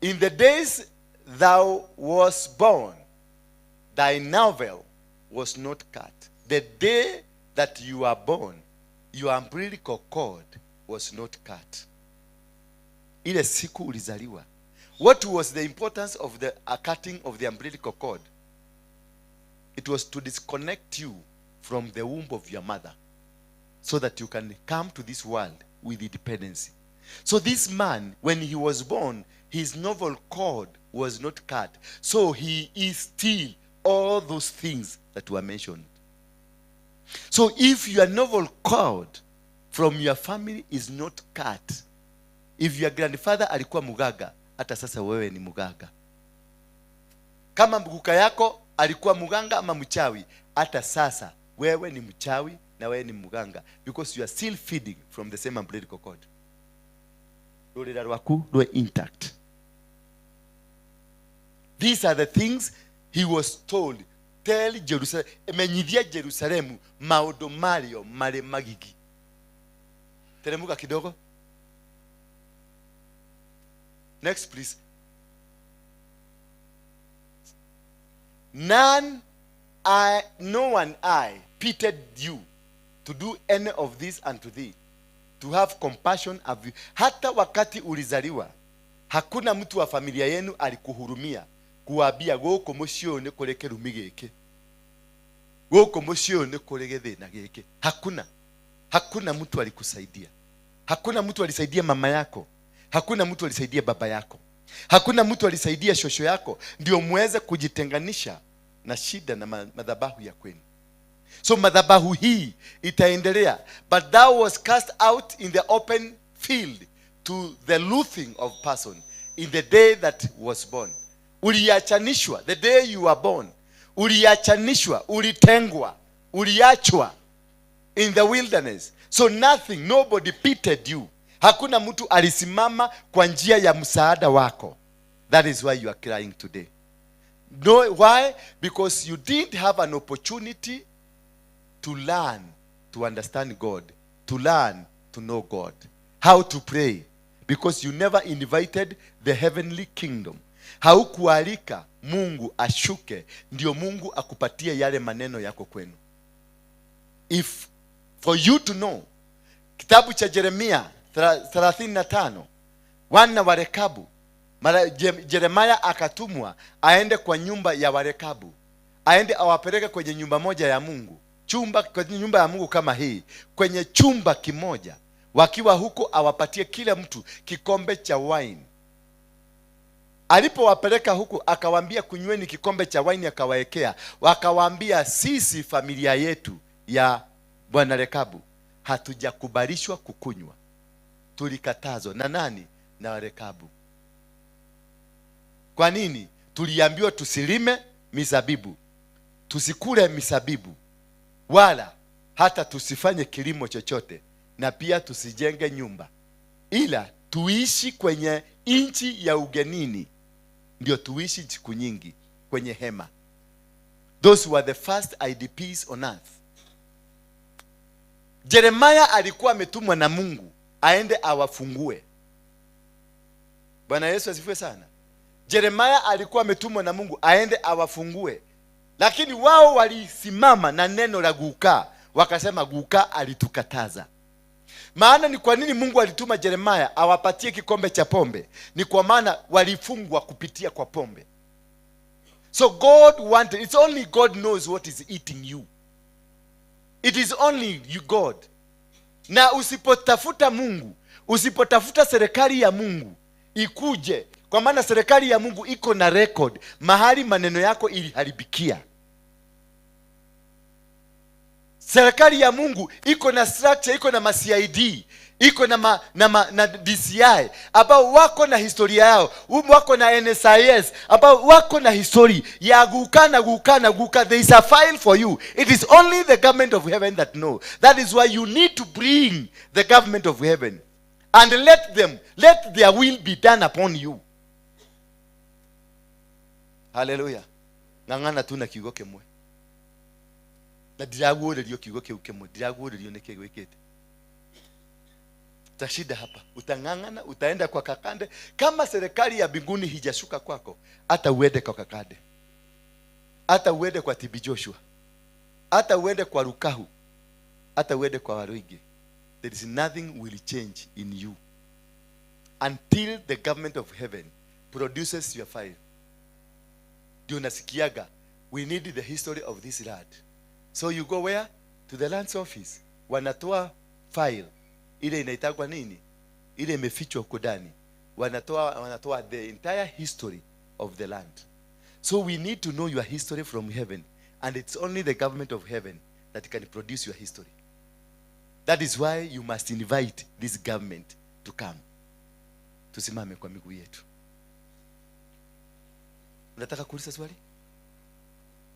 in the days thou was born, thy navel was not cut. The day that you were born, your umbilical cord was not cut. Ile siku ulizaliwa. What was the importance of the cutting of the umbilical cord? It was to disconnect you from the womb of your mother so that you can come to this world with independency. So this man, when he was born, his navel cord was not cut. So he is still all those things that were mentioned. So if your navel cord from your family is not cut, if your grandfather alikuwa mugaga, hata sasa wewe ni mugaga. Kama mguka yako alikuwa muganga ama mchawi, hata sasa wewe ni mchawi na wewe ni muganga, because you are still feeding from the same umbilical cord. Rurira rwaku rwe intact. These are the things he was told. Tell Jerusalem, menyithia Jerusalemu maundu mario mari magigi. Teremuka kidogo. Next, please. None I, no one I pitied you to do any of this unto thee, to have compassion of you. Hata wakati ulizaliwa, hakuna mtu wa familia yenu alikuhurumia, kuambia gũkũ mũciĩ ũyũ nĩ kũrĩ kĩrumi gĩkĩ, gũkũ mũciĩ ũyũ nĩ kũrĩ gĩthĩna gĩkĩ. Hakuna, hakuna mtu alikusaidia, hakuna mtu alisaidia mama yako, hakuna mtu alisaidia baba yako. Hakuna mtu alisaidia shosho yako ndio muweze kujitenganisha na shida na madhabahu ya kwenu. So madhabahu hii itaendelea. But thou was cast out in the open field to the loathing of person in the day that was born. Uliachanishwa the day you were born. Uliachanishwa, ulitengwa, uliachwa in the wilderness. So nothing, nobody pitied you. Hakuna mtu alisimama kwa njia ya msaada wako. That is why you are crying today. No, why? Because you didn't have an opportunity to learn to understand God, to learn to know God, how to pray, because you never invited the heavenly kingdom. Haukualika Mungu ashuke ndio Mungu akupatie yale maneno yako kwenu. If for you to know, kitabu cha Jeremia 35, wana wa Rekabu, Jeremia akatumwa aende kwa nyumba ya Warekabu, aende awapeleke kwenye nyumba moja ya Mungu, chumba kwenye nyumba ya Mungu kama hii, kwenye chumba kimoja. Wakiwa huko awapatie kila mtu kikombe cha wine. Alipowapeleka huko akawaambia kunyweni kikombe cha wine, akawaekea. Wakawaambia sisi familia yetu ya Bwana Rekabu hatujakubalishwa kukunywa. Tulikatazwa na nani? Na Warekabu. Kwa nini? Tuliambiwa tusilime mizabibu, tusikule mizabibu, wala hata tusifanye kilimo chochote, na pia tusijenge nyumba, ila tuishi kwenye nchi ya ugenini. Ndio tuishi siku nyingi kwenye hema. Those were the first IDPs on earth. Jeremiah alikuwa ametumwa na Mungu aende awafungue. Bwana Yesu asifiwe sana. Jeremiah alikuwa ametumwa na Mungu aende awafungue. Lakini wao walisimama na neno la guka, wakasema guka alitukataza. Maana ni kwa nini Mungu alituma Jeremiah awapatie kikombe cha pombe? Ni kwa maana walifungwa kupitia kwa pombe. So God wanted, it's only God knows what is eating you. It is only you, God. Na usipotafuta Mungu, usipotafuta serikali ya Mungu ikuje, kwa maana serikali ya Mungu iko na record mahali maneno yako iliharibikia. Serikali ya Mungu iko na structure, iko na ma CID, iko na DCI ambao wako na historia yao, wako na NSIS ambao wako na history ya guka na guka na guka. There is a file for you. It is only the government of heaven that know. That is why you need to bring the government of heaven and let their will be done upon you. Hallelujah. Ng'ang'ana tu na kiugo kimwe. Na ndiraguũrĩrio kiugo kĩu kĩmwe, ndiraguũrĩrio nĩkĩ gwĩkĩte. Utashinda hapa, utang'ang'ana, utaenda kwa Kakande. Kama serikali ya mbinguni hijashuka kwako, hata uende kwa Kakande, hata uende kwa TB Joshua, hata uende kwa Rukahu, hata uende kwa Waruinge, there is nothing will change in you until the government of heaven produces your file. Ndio unasikiaga, we need the history of this land. So you go where? To the lands office. Wanatoa file ile inaitagwa nini? Ile imefichwa huko ndani. Wanatoa the entire history of the land. So we need to know your history from heaven, and it's only the government of heaven that can produce your history. That is why you must invite this government to come. Tusimame kwa miguu yetu. Unataka kuuliza swali?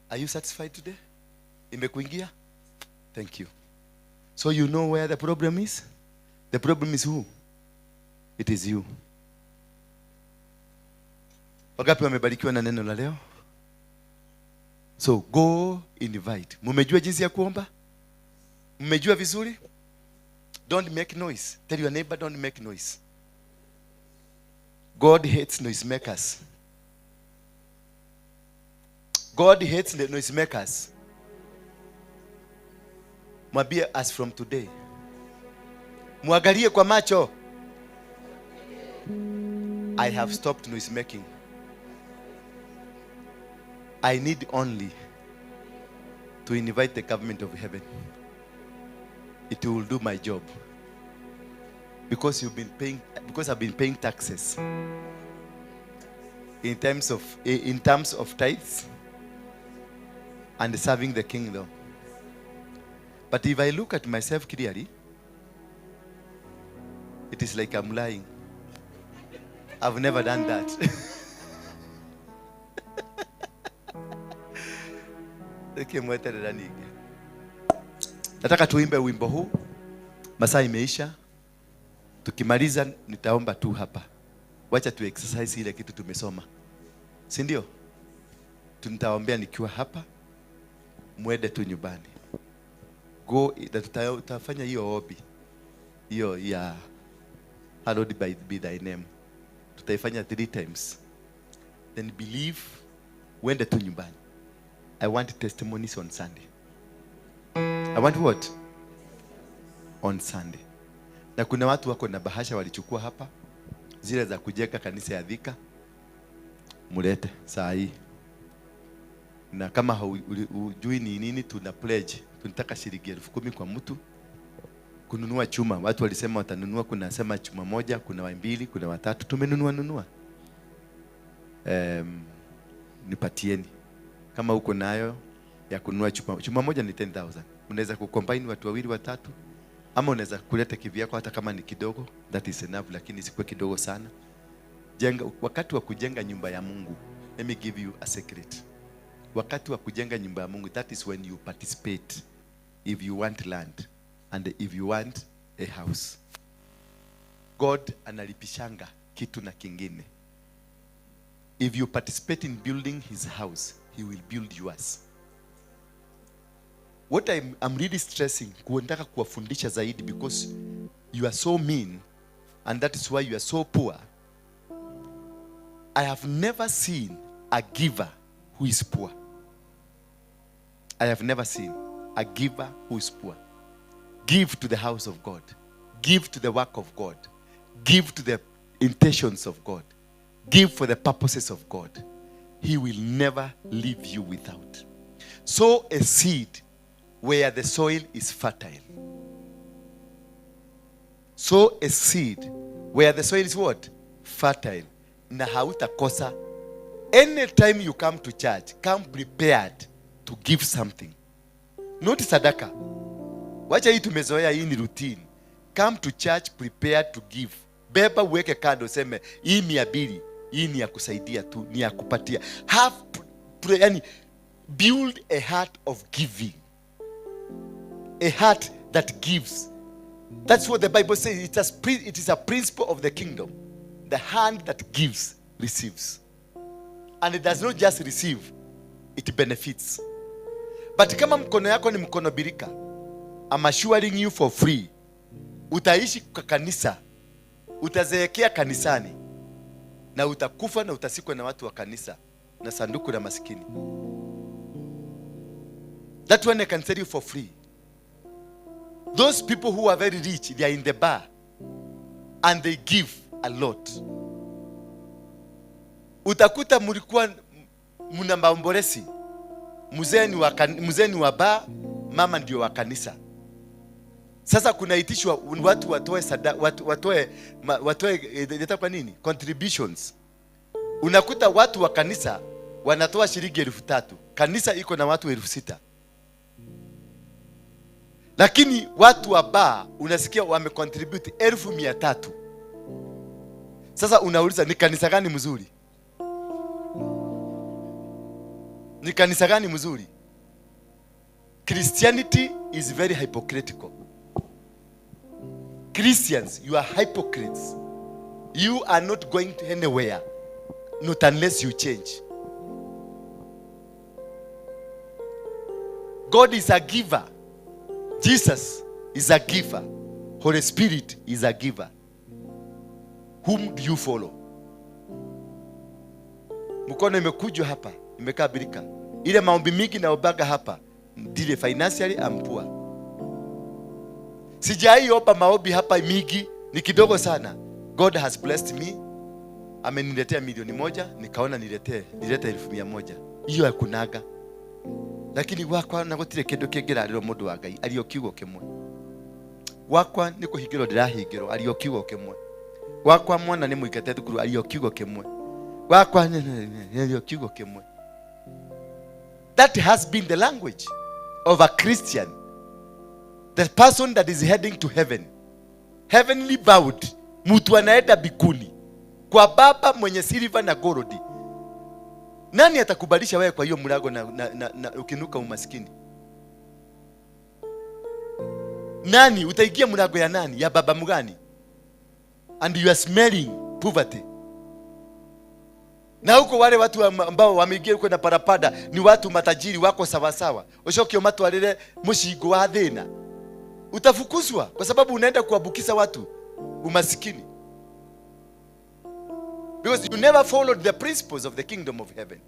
Are you satisfied today? Imekuingia? Thank you. So you know where the problem is? The problem is who? It is you. Wangapi wamebarikiwa na neno la leo? So go invite. Mumejua jinsi ya kuomba? Mmejua vizuri? Don't make noise. Tell your neighbor, don't make noise. God hates noisemakers. God hates the noisemakers. Mwambie as from today. Muangalie kwa macho. I have stopped noise making. I need only to invite the government of heaven. It will do my job. Because you've been paying, because I've been paying taxes. In terms of tithes and serving the kingdom. But if I look at myself clearly, it is like I'm lying. I've never done that. Nataka tuimbe wimbo huu. Masaa imeisha. Tukimaliza nitaomba tu hapa. Wacha tu exercise ile kitu tumesoma. Si ndio? Tunitaombea nikiwa hapa. Mwende tu nyumbani. Go, tutafanya hiyo hobby. Hiyo ya hallowed be thy name. Tutaifanya 3 times. Then believe, uende tu nyumbani. I want testimonies on Sunday. I want what? On Sunday. Na kuna watu wako na bahasha walichukua hapa, zile za kujenga kanisa ya Thika, mulete saa hii. Na kama hujui ni nini, tuna pledge. Tunataka shilingi 10,000 kwa mtu kununua chuma. Watu walisema watanunua, kuna sema chuma moja, kuna 2, kuna 3. Tumenunua nunua. Nipatieni. Kama uko nayo ya kununua chuma, chuma moja ni 10,000. Unaweza kucombine watu 2 3, ama unaweza kuleta kivyako hata kama ni kidogo, that is enough, lakini isikuwe kidogo sana. Jenga, wakati wa kujenga nyumba ya Mungu, let me give you a secret. Wakati wa kujenga nyumba ya Mungu, that is when you participate if you want land and if you want a house. God analipishanga kitu na kingine. If you participate in building his house, he will build yours. What I'm really stressing, kuendaka kuwafundisha zaidi, because you are so mean and that is why you are so poor. I have never seen a giver who is poor. I have never seen a giver who is poor. Give to the house of God. Give to the work of God. Give to the intentions of God. Give for the purposes of God. He will never leave you without. Sow a seed where the soil is fertile. Sow a seed where the soil is what? Fertile. Na hautakosa. Anytime you come to church, come prepared to give something. Not sadaka. Wacha hii tumezoea, hii ni routine. Come to church prepared to give. Beba uweke kando, useme hii 200, hii ni ya kusaidia tu, ni ya kupatia. Have, yani, build a heart of giving. A heart that gives. That's what the Bible says. It is a principle of the kingdom. The hand that gives, receives. And it does not just receive, it benefits. But kama mkono yako ni mkono birika, I'm assuring you for free, utaishi kwa kanisa, utazeekea kanisani, na utakufa na utasikwa na watu wa kanisa, na sanduku la maskini. That one I can tell you for free. Those people who are very rich, they are in the bar, and they give a lot. Utakuta mulikuwa mna maombolezi. Mzee ni wa bar, mama ndio wa kanisa. Sasa kunaitishwa watu watoe watu watoe kwa nini? Contributions. Unakuta watu wa kanisa wanatoa shilingi 3,000. Kanisa iko na watu 6,000. Lakini watu wa bar unasikia wamecontribute 300,000. Sasa unauliza ni kanisa gani mzuri? Ni kanisa gani mzuri? Christianity is very hypocritical. Christians, you are hypocrites. You are not going to anywhere, not unless you change. God is a giver. Jesus is a giver. Holy Spirit is a giver. Whom do you follow? Mkono imekujwa hapa, imekaa birika. Ile maombi mingi naobaga hapa, ndile financially I'm poor. Sijaiomba maombi hapa mingi, ni kidogo sana. God has blessed me. Ameniletea 1,000,000, nikaona nilete 100,000. Hiyo hakunaga. Lakini wakwa na gutire kindu kingirariro mundu wa Ngai, ario kiugo kimwe. Wakwa ni kuhingirwo ndirahingirwo, ario kiugo kimwe. Wakwa mwana ni muikate thukuru, ario kiugo kimwe. Wakwa kiugo kimwe. That has been the language of a Christian, the person that is heading to heaven, heavenly bound, mtu anaenda bikuni kwa baba mwenye silver na gold. Nani atakubalisha wewe kwa hiyo mlango na ukinuka umaskini? Nani utaingia mlango ya nani? Ya baba mgani? And you are smelling poverty. Na huko wale watu ambao wameingia huko na parapanda ni watu matajiri wako sawasawa. Ucoke umatwarire mushingo wa thina. Utafukuzwa kwa sababu unaenda kuabukisa watu umasikini. Because you never followed the principles of the kingdom of heaven.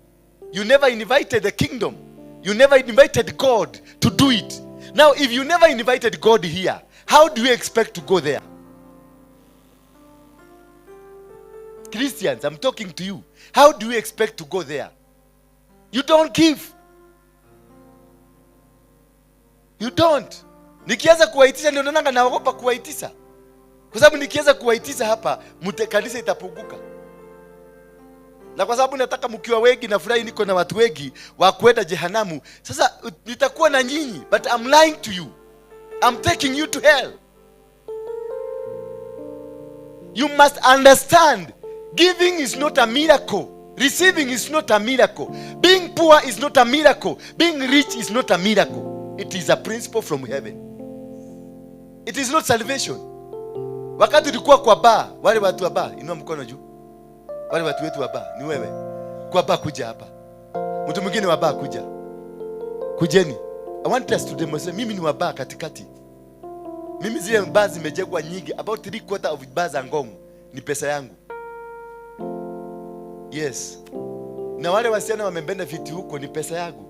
You never invited the kingdom. You never invited God to do it. Now, if you never invited God here, how do you expect to go there? Christians, I'm talking to you. How do you expect to go there? You don't give. You don't. Nikianza kuwaitisha ndio naona naogopa kuwaitisha. Kwa sababu nikianza kuwaitisha hapa, kanisa itapunguka. Na kwa sababu nataka mkiwa wengi na furahi niko na watu wengi wa kwenda jehanamu. Sasa nitakuwa na nyinyi, but I'm lying to you. I'm taking you to hell. You must understand, giving is not a miracle. Receiving is not a miracle. Being poor is not a miracle. Being rich is not a miracle. It is a principle from heaven. It is not salvation. Wakati ulikuwa kwa bar, wale watu wa bar, inua mkono juu. Wale watu wetu wa bar, ni wewe. Kwa bar kuja hapa. Mtu mwingine wa bar kuja. Kujeni. I want us to demonstrate. Mimi ni wa bar katikati. Mimi zile bar zimejengwa nyingi, about 3/4 of bar za Ngong ni pesa yangu. Yes. Na wale wasichana wamebenefit huko ni pesa yangu.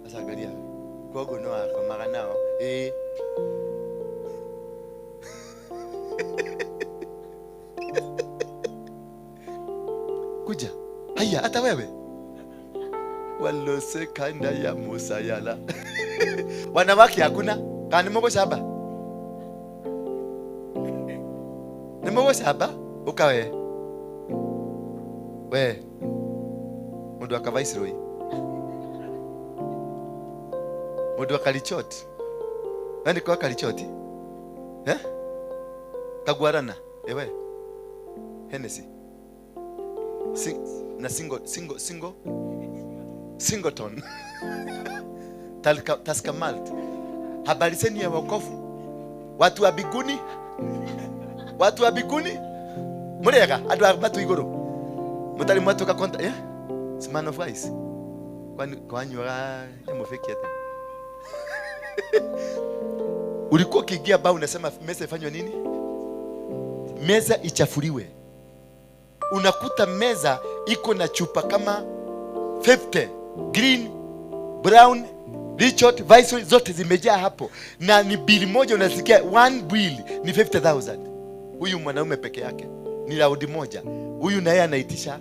Sasa angalia. Kogo no ako maganao. Kuja. Haya, hata wewe. Walose kanda ya Musa yala. Wanawake hakuna. Kani mogo shaba. Ni mogo shaba ukawe. We. Mundu wa Viceroy. Mundu wa Kalichot. Nani kwa Kalichot? Eh? Kagwarana. Ewe. Hennessy. Na single singleton. Tusker Malt. Habari zenu ya wokovu. Watu wa biguni. Watu wa biguni. Murega andu a matu iguru. Mutari mwatuka konta, eh? Man of ice. Kwani kwanywa nyamufiki ate. Ulikuwa ukiingia bao unasema meza ifanywe nini? Meza ichafuliwe. Unakuta meza iko na chupa kama 50 green, brown, Richard, Viceroy, zote zimejaa hapo. Na ni bili moja unasikia one bill ni 50,000. Huyu mwanaume peke yake ni raudi moja. Huyu naye anaitisha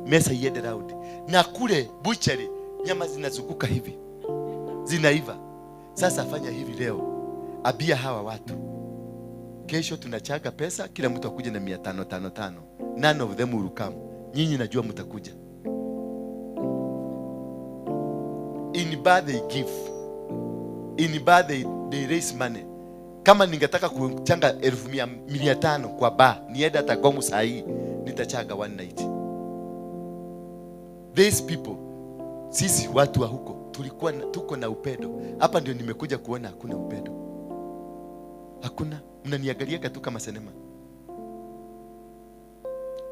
meza iende raudi. Na kule butchery nyama zinazunguka hivi, zinaiva. Sasa fanya hivi leo, abia hawa watu. Kesho tunachaga pesa, kila mtu akuje na 500 500. None of them will come. Nyinyi najua mtakuja. In bar they give. In bar they raise money. Kama ningetaka kuchanga 500,000 kwa bar, niende hata Gongo saa hii, nitachaga one night. These people, sisi watu wa huko, tulikuwa tuko na upendo. Hapa ndio nimekuja kuona hakuna upendo. Hakuna. Mnaniangalia tu kama sinema.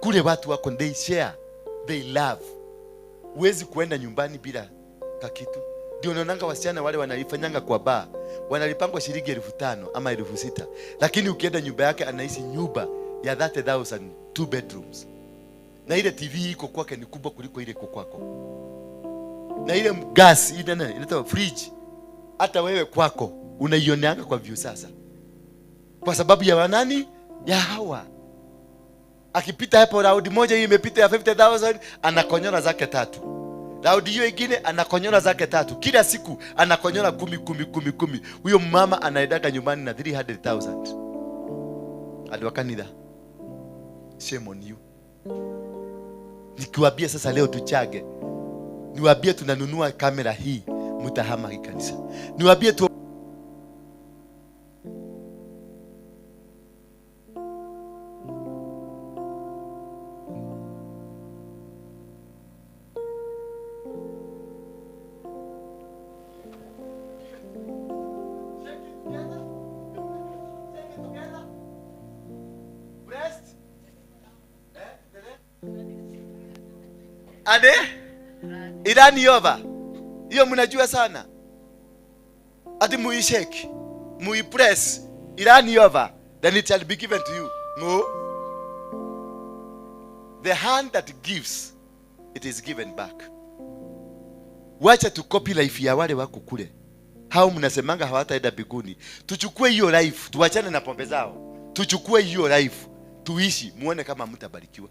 Kule watu wako, they share, they love. Huwezi kuenda nyumbani bila kakitu. Ndio unaonanga wasichana wale wanalifanyanga kwa bar, wanalipangwa shilingi 5,000 ama 6,000. Lakini ukienda nyumba yake anaishi nyumba ya 30,000, 2 bedrooms. Na ile TV iko kwake ni kubwa kuliko ile iko kwako. Na ile gas ile nani inaitwa fridge, hata wewe kwako unaioneanga kwa view sasa. Kwa sababu ya wanani? Ya hawa. Akipita hapo round moja hii imepita ya 50,000, anakonyora zake tatu. Round hiyo ingine anakonyora zake tatu. Kila siku anakonyora 10 10 10 10. Huyo mama anaendaka nyumbani na 300,000. Andũ a kanitha. Shame on you. Nikiwaambia sasa leo tuchage, niwaambie tunanunua kamera hii, mtahama hii kanisa. Niwaambie tu Ade? Irani over. Hiyo mnajua sana. Ati muishake, muipress, Irani over, then it shall be given to you. No. The hand that gives, it is given back. Wacha tu copy life ya wale wako kule. Hao mnasemanga hawataenda mbinguni. Tuchukue hiyo life, tuachane na pombe zao. Tuchukue hiyo life, tuishi, muone kama mtabarikiwa.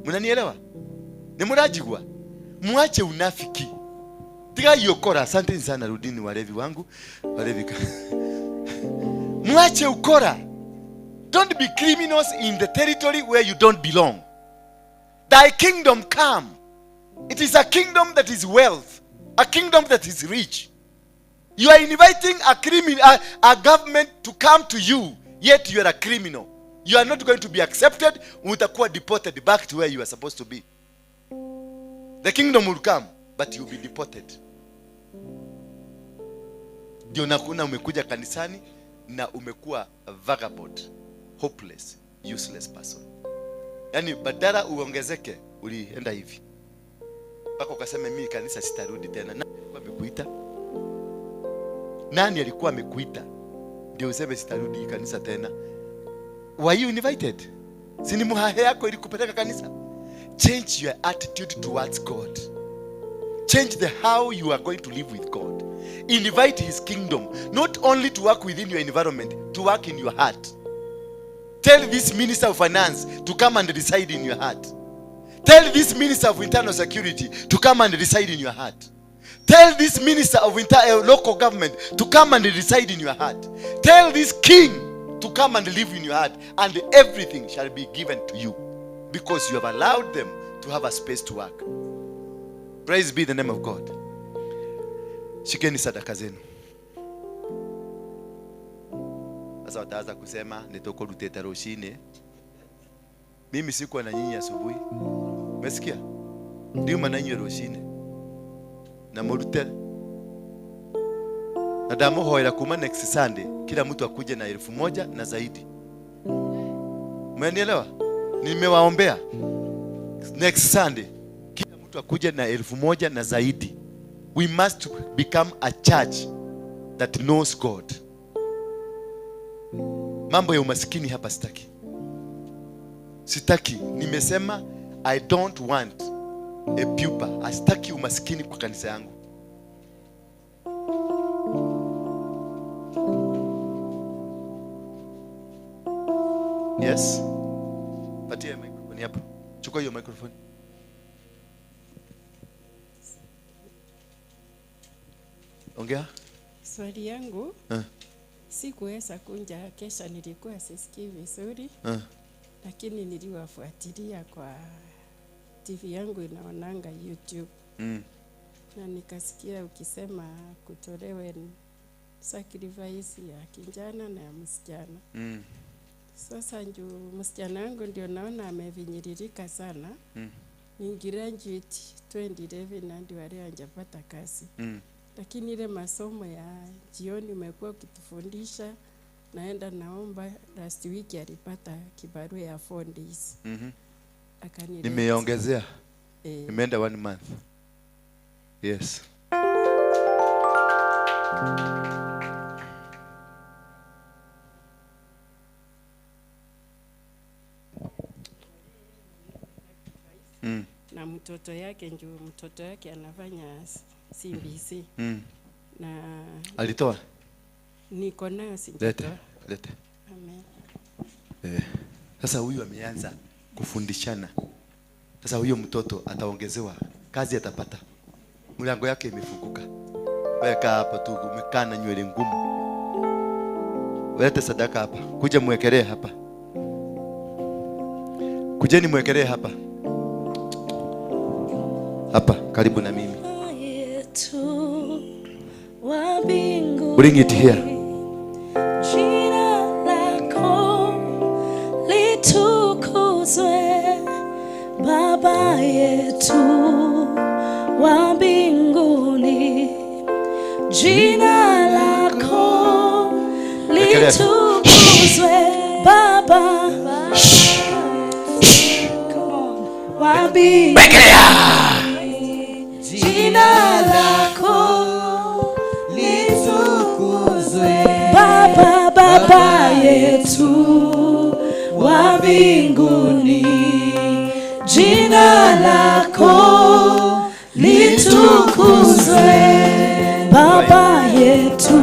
Mnanielewa? Ni murajigwa. Muache unafiki. Tiga hiyo kora. Asante sana rudini walevi wangu. Walevi. Muache ukora. Don't be criminals in the territory where you don't belong. Thy kingdom come. It is a kingdom that is wealth. A kingdom that is rich. You are inviting a criminal, a government to come to you, yet you are a criminal. You are not going to be accepted. Utakuwa deported back to where you are supposed to be. The kingdom will come, but you will be deported. Ndio nakuna umekuja kanisani na umekuwa vagabond, hopeless, useless person. Yani badala uongezeke, ulienda hivi. Mpaka ukasema mimi kanisa sitarudi tena. Nani alikuwa amekuita? Nani alikuwa amekuita? Ndio useme sitarudi kanisa tena. Were you invited? Si ni muhahe yako ilikupeleka kanisa? Change your attitude towards God. Change the how you are going to live with God. Invite his kingdom, not only to work within your environment, to work in your heart. Tell this minister of finance to come and reside in your heart. Tell this minister of internal security to come and reside in your heart. Tell this minister of local government to come and reside in your heart. Tell this king to come and live in your heart, and everything shall be given to you because you have allowed them to have a space to work. Praise be the name of God. Shikeni sadaka zenu. Sasa wataanza kusema nitokoruteta roshine. Mimi sikuwa na nyinyi asubuhi. Umesikia? Ndio maana nyinyi roshine. Na morute. Na damuhoera kuma next Sunday kila mtu akuje na 1000 na zaidi. Umenielewa? Nimewaombea. Next Sunday kila mtu akuje na 1000 na zaidi. We must become a church that knows God. Mambo ya umasikini hapa sitaki. Sitaki. Nimesema I don't want a pupa. Asitaki umasikini kwa kanisa yangu. Yes. Patia microphone hapo. Chukua hiyo microphone. Ongea. Swali yangu. Sikuweza kunja kesha, nilikuwa sisikii vizuri. Lakini niliwafuatilia kwa TV yangu inaonanga YouTube. Na nikasikia ukisema kutolewe sacrifice ya kijana na ya msichana. Sasa njoo msichana wangu ndio naona amevinyiririka sana. Ni graduate 2011 na ndio alianza kazi. Lakini ile masomo ya jioni umekuwa ukitufundisha, naenda naomba. Last week alipata kibarua ya 4 days. Akanileta. Nimeongezea. Nimeenda 1 month. Yes. Na mtoto yake njoo, mtoto yake anafanya CBC. Na alitoa? Niko nayo sijatoa. Lete. Amen. Sasa huyu ameanza kufundishana. Sasa huyo mtoto ataongezewa kazi, atapata. Mlango yake imefunguka. Wewe kaa hapa tu, umekaa na nywele ngumu. Lete sadaka hapa. Kuja mwekelee hapa. Kujeni mwekelee hapa. Hapa karibu na mimi. Bring it here. Jina lako litukuzwe, Baba yetu wa mbinguni. Jina lako litukuzwe, Baba wa mbinguni. Jina lako litukuzwe, Baba, Baba yetu wa mbinguni. Jina lako litukuzwe, Baba yetu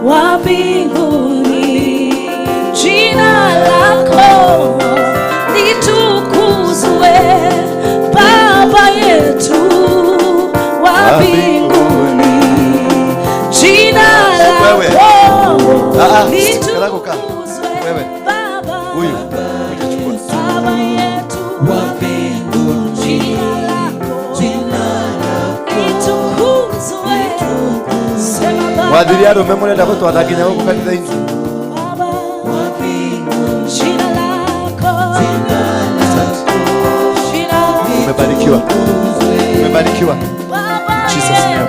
wa mbinguni. Jina lako litukuzwe, Baba yetu wa mbinguni. Jina lako litukuzwe, Baba yetu wa mbinguni. Jina lako litukuzwe, sema Baba. Wadhiri arume murenda gutwatha nginya guku kanitha-inĩ. Baba wa mbinguni, jina lako. Umebarikiwa. Umebarikiwa. Jesus name.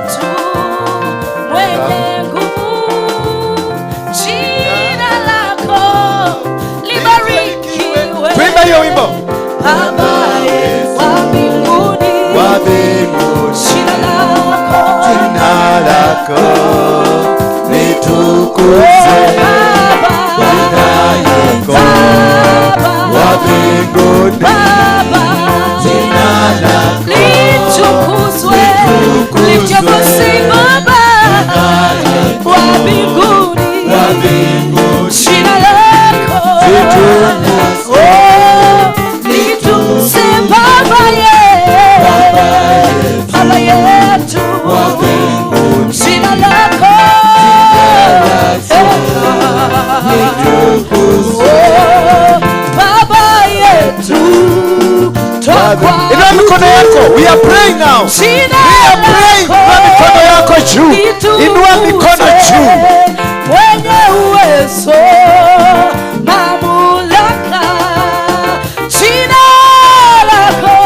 Mwenye nguvu, jina lako libarikiwe. Tuimbe hiyo wimbo. Baba wa mbinguni, wa mbinguni, jina lako, jina lako litukuzwe, jina lako wa mbinguni, jina lako litukuzwe. Lift your voice, say Baba wa mbinguni, jina lako litukuzwe. Litukuzwe Baba yetu, Baba yetu, jina lako litukuzwe, Baba yetu. Inua mikono yako. We are praying now. We are praying. Inua mikono yako juu. Inua mikono juu. Mwenye uwezo, mamlaka, jina lako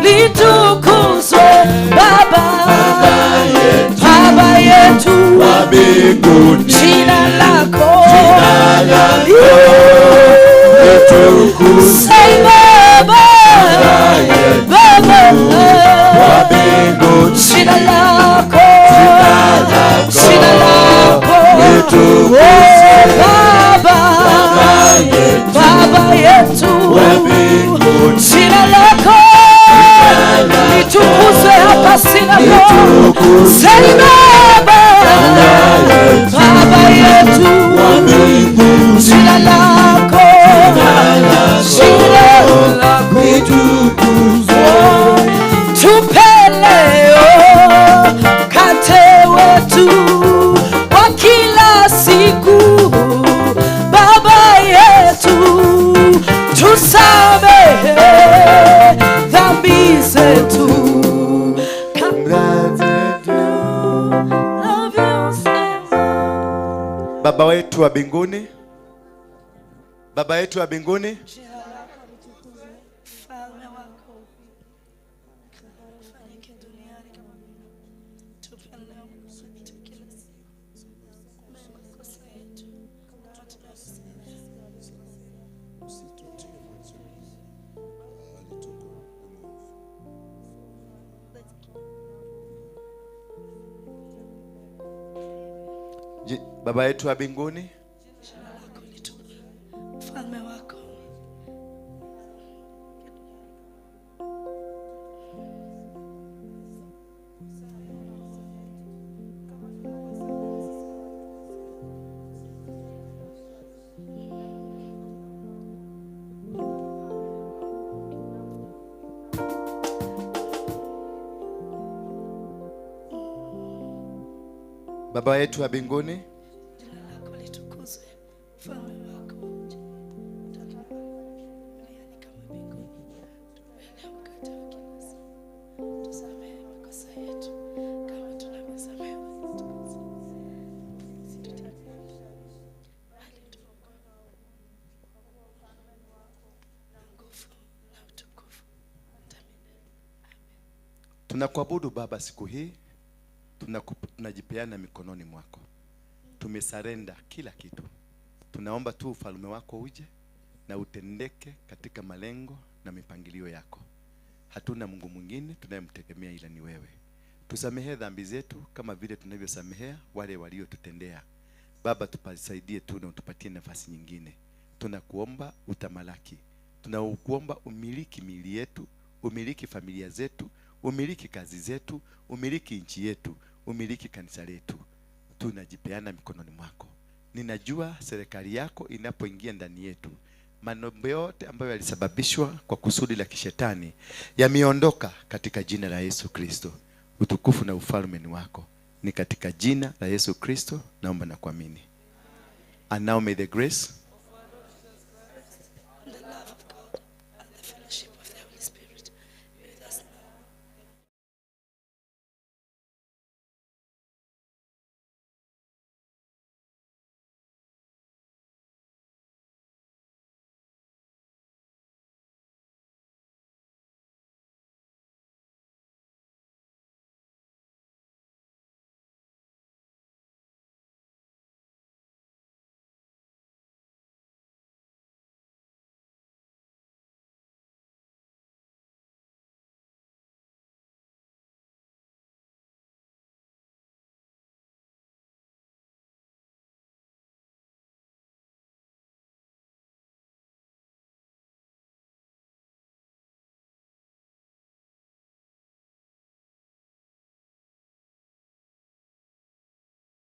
litukuzwe, Baba, Baba yetu wa mbinguni, jina lako litukuzwe, Baba, Baba wa mbinguni, jina lako, jina lako litukuzwe, Baba, Baba yetu wa mbinguni, jina lako litukuzwe hapa sinagogi. Say Baba, Baba yetu wa mbinguni, jina lako, jina lako litukuzwe. Tupe leo mkate wetu wa kila siku, Baba yetu, tusamehe dhambi zetu. Baba wetu wa mbinguni, Baba yetu wa mbinguni, Baba yetu wa mbinguni, jina lako litukuzwe, ufalme wako. Baba yetu wa mbinguni, jina lako litukuzwe, ufalme wako uje duniani kama Tunakuabudu Baba siku hii, tunajipeana mikononi mwako. Tumesarenda kila kitu. Tunaomba tu ufalme wako uje na utendeke katika malengo na mipangilio yako. Hatuna Mungu mwingine tunayemtegemea ila ni wewe. Tusamehe dhambi zetu kama vile tunavyosamehea wale waliotutendea. Baba, tupasaidie tu na utupatie nafasi nyingine. Tunakuomba utamalaki, tunakuomba umiliki miili yetu, umiliki familia zetu, umiliki kazi zetu, umiliki nchi yetu, umiliki kanisa letu. Tunajipeana mikononi mwako. Ninajua serikali yako inapoingia ndani yetu, mambo yote ambayo yalisababishwa kwa kusudi la kishetani yameondoka katika jina la Yesu Kristo. Utukufu na ufalme ni wako. Ni katika jina la Yesu Kristo naomba na kuamini. And now may the grace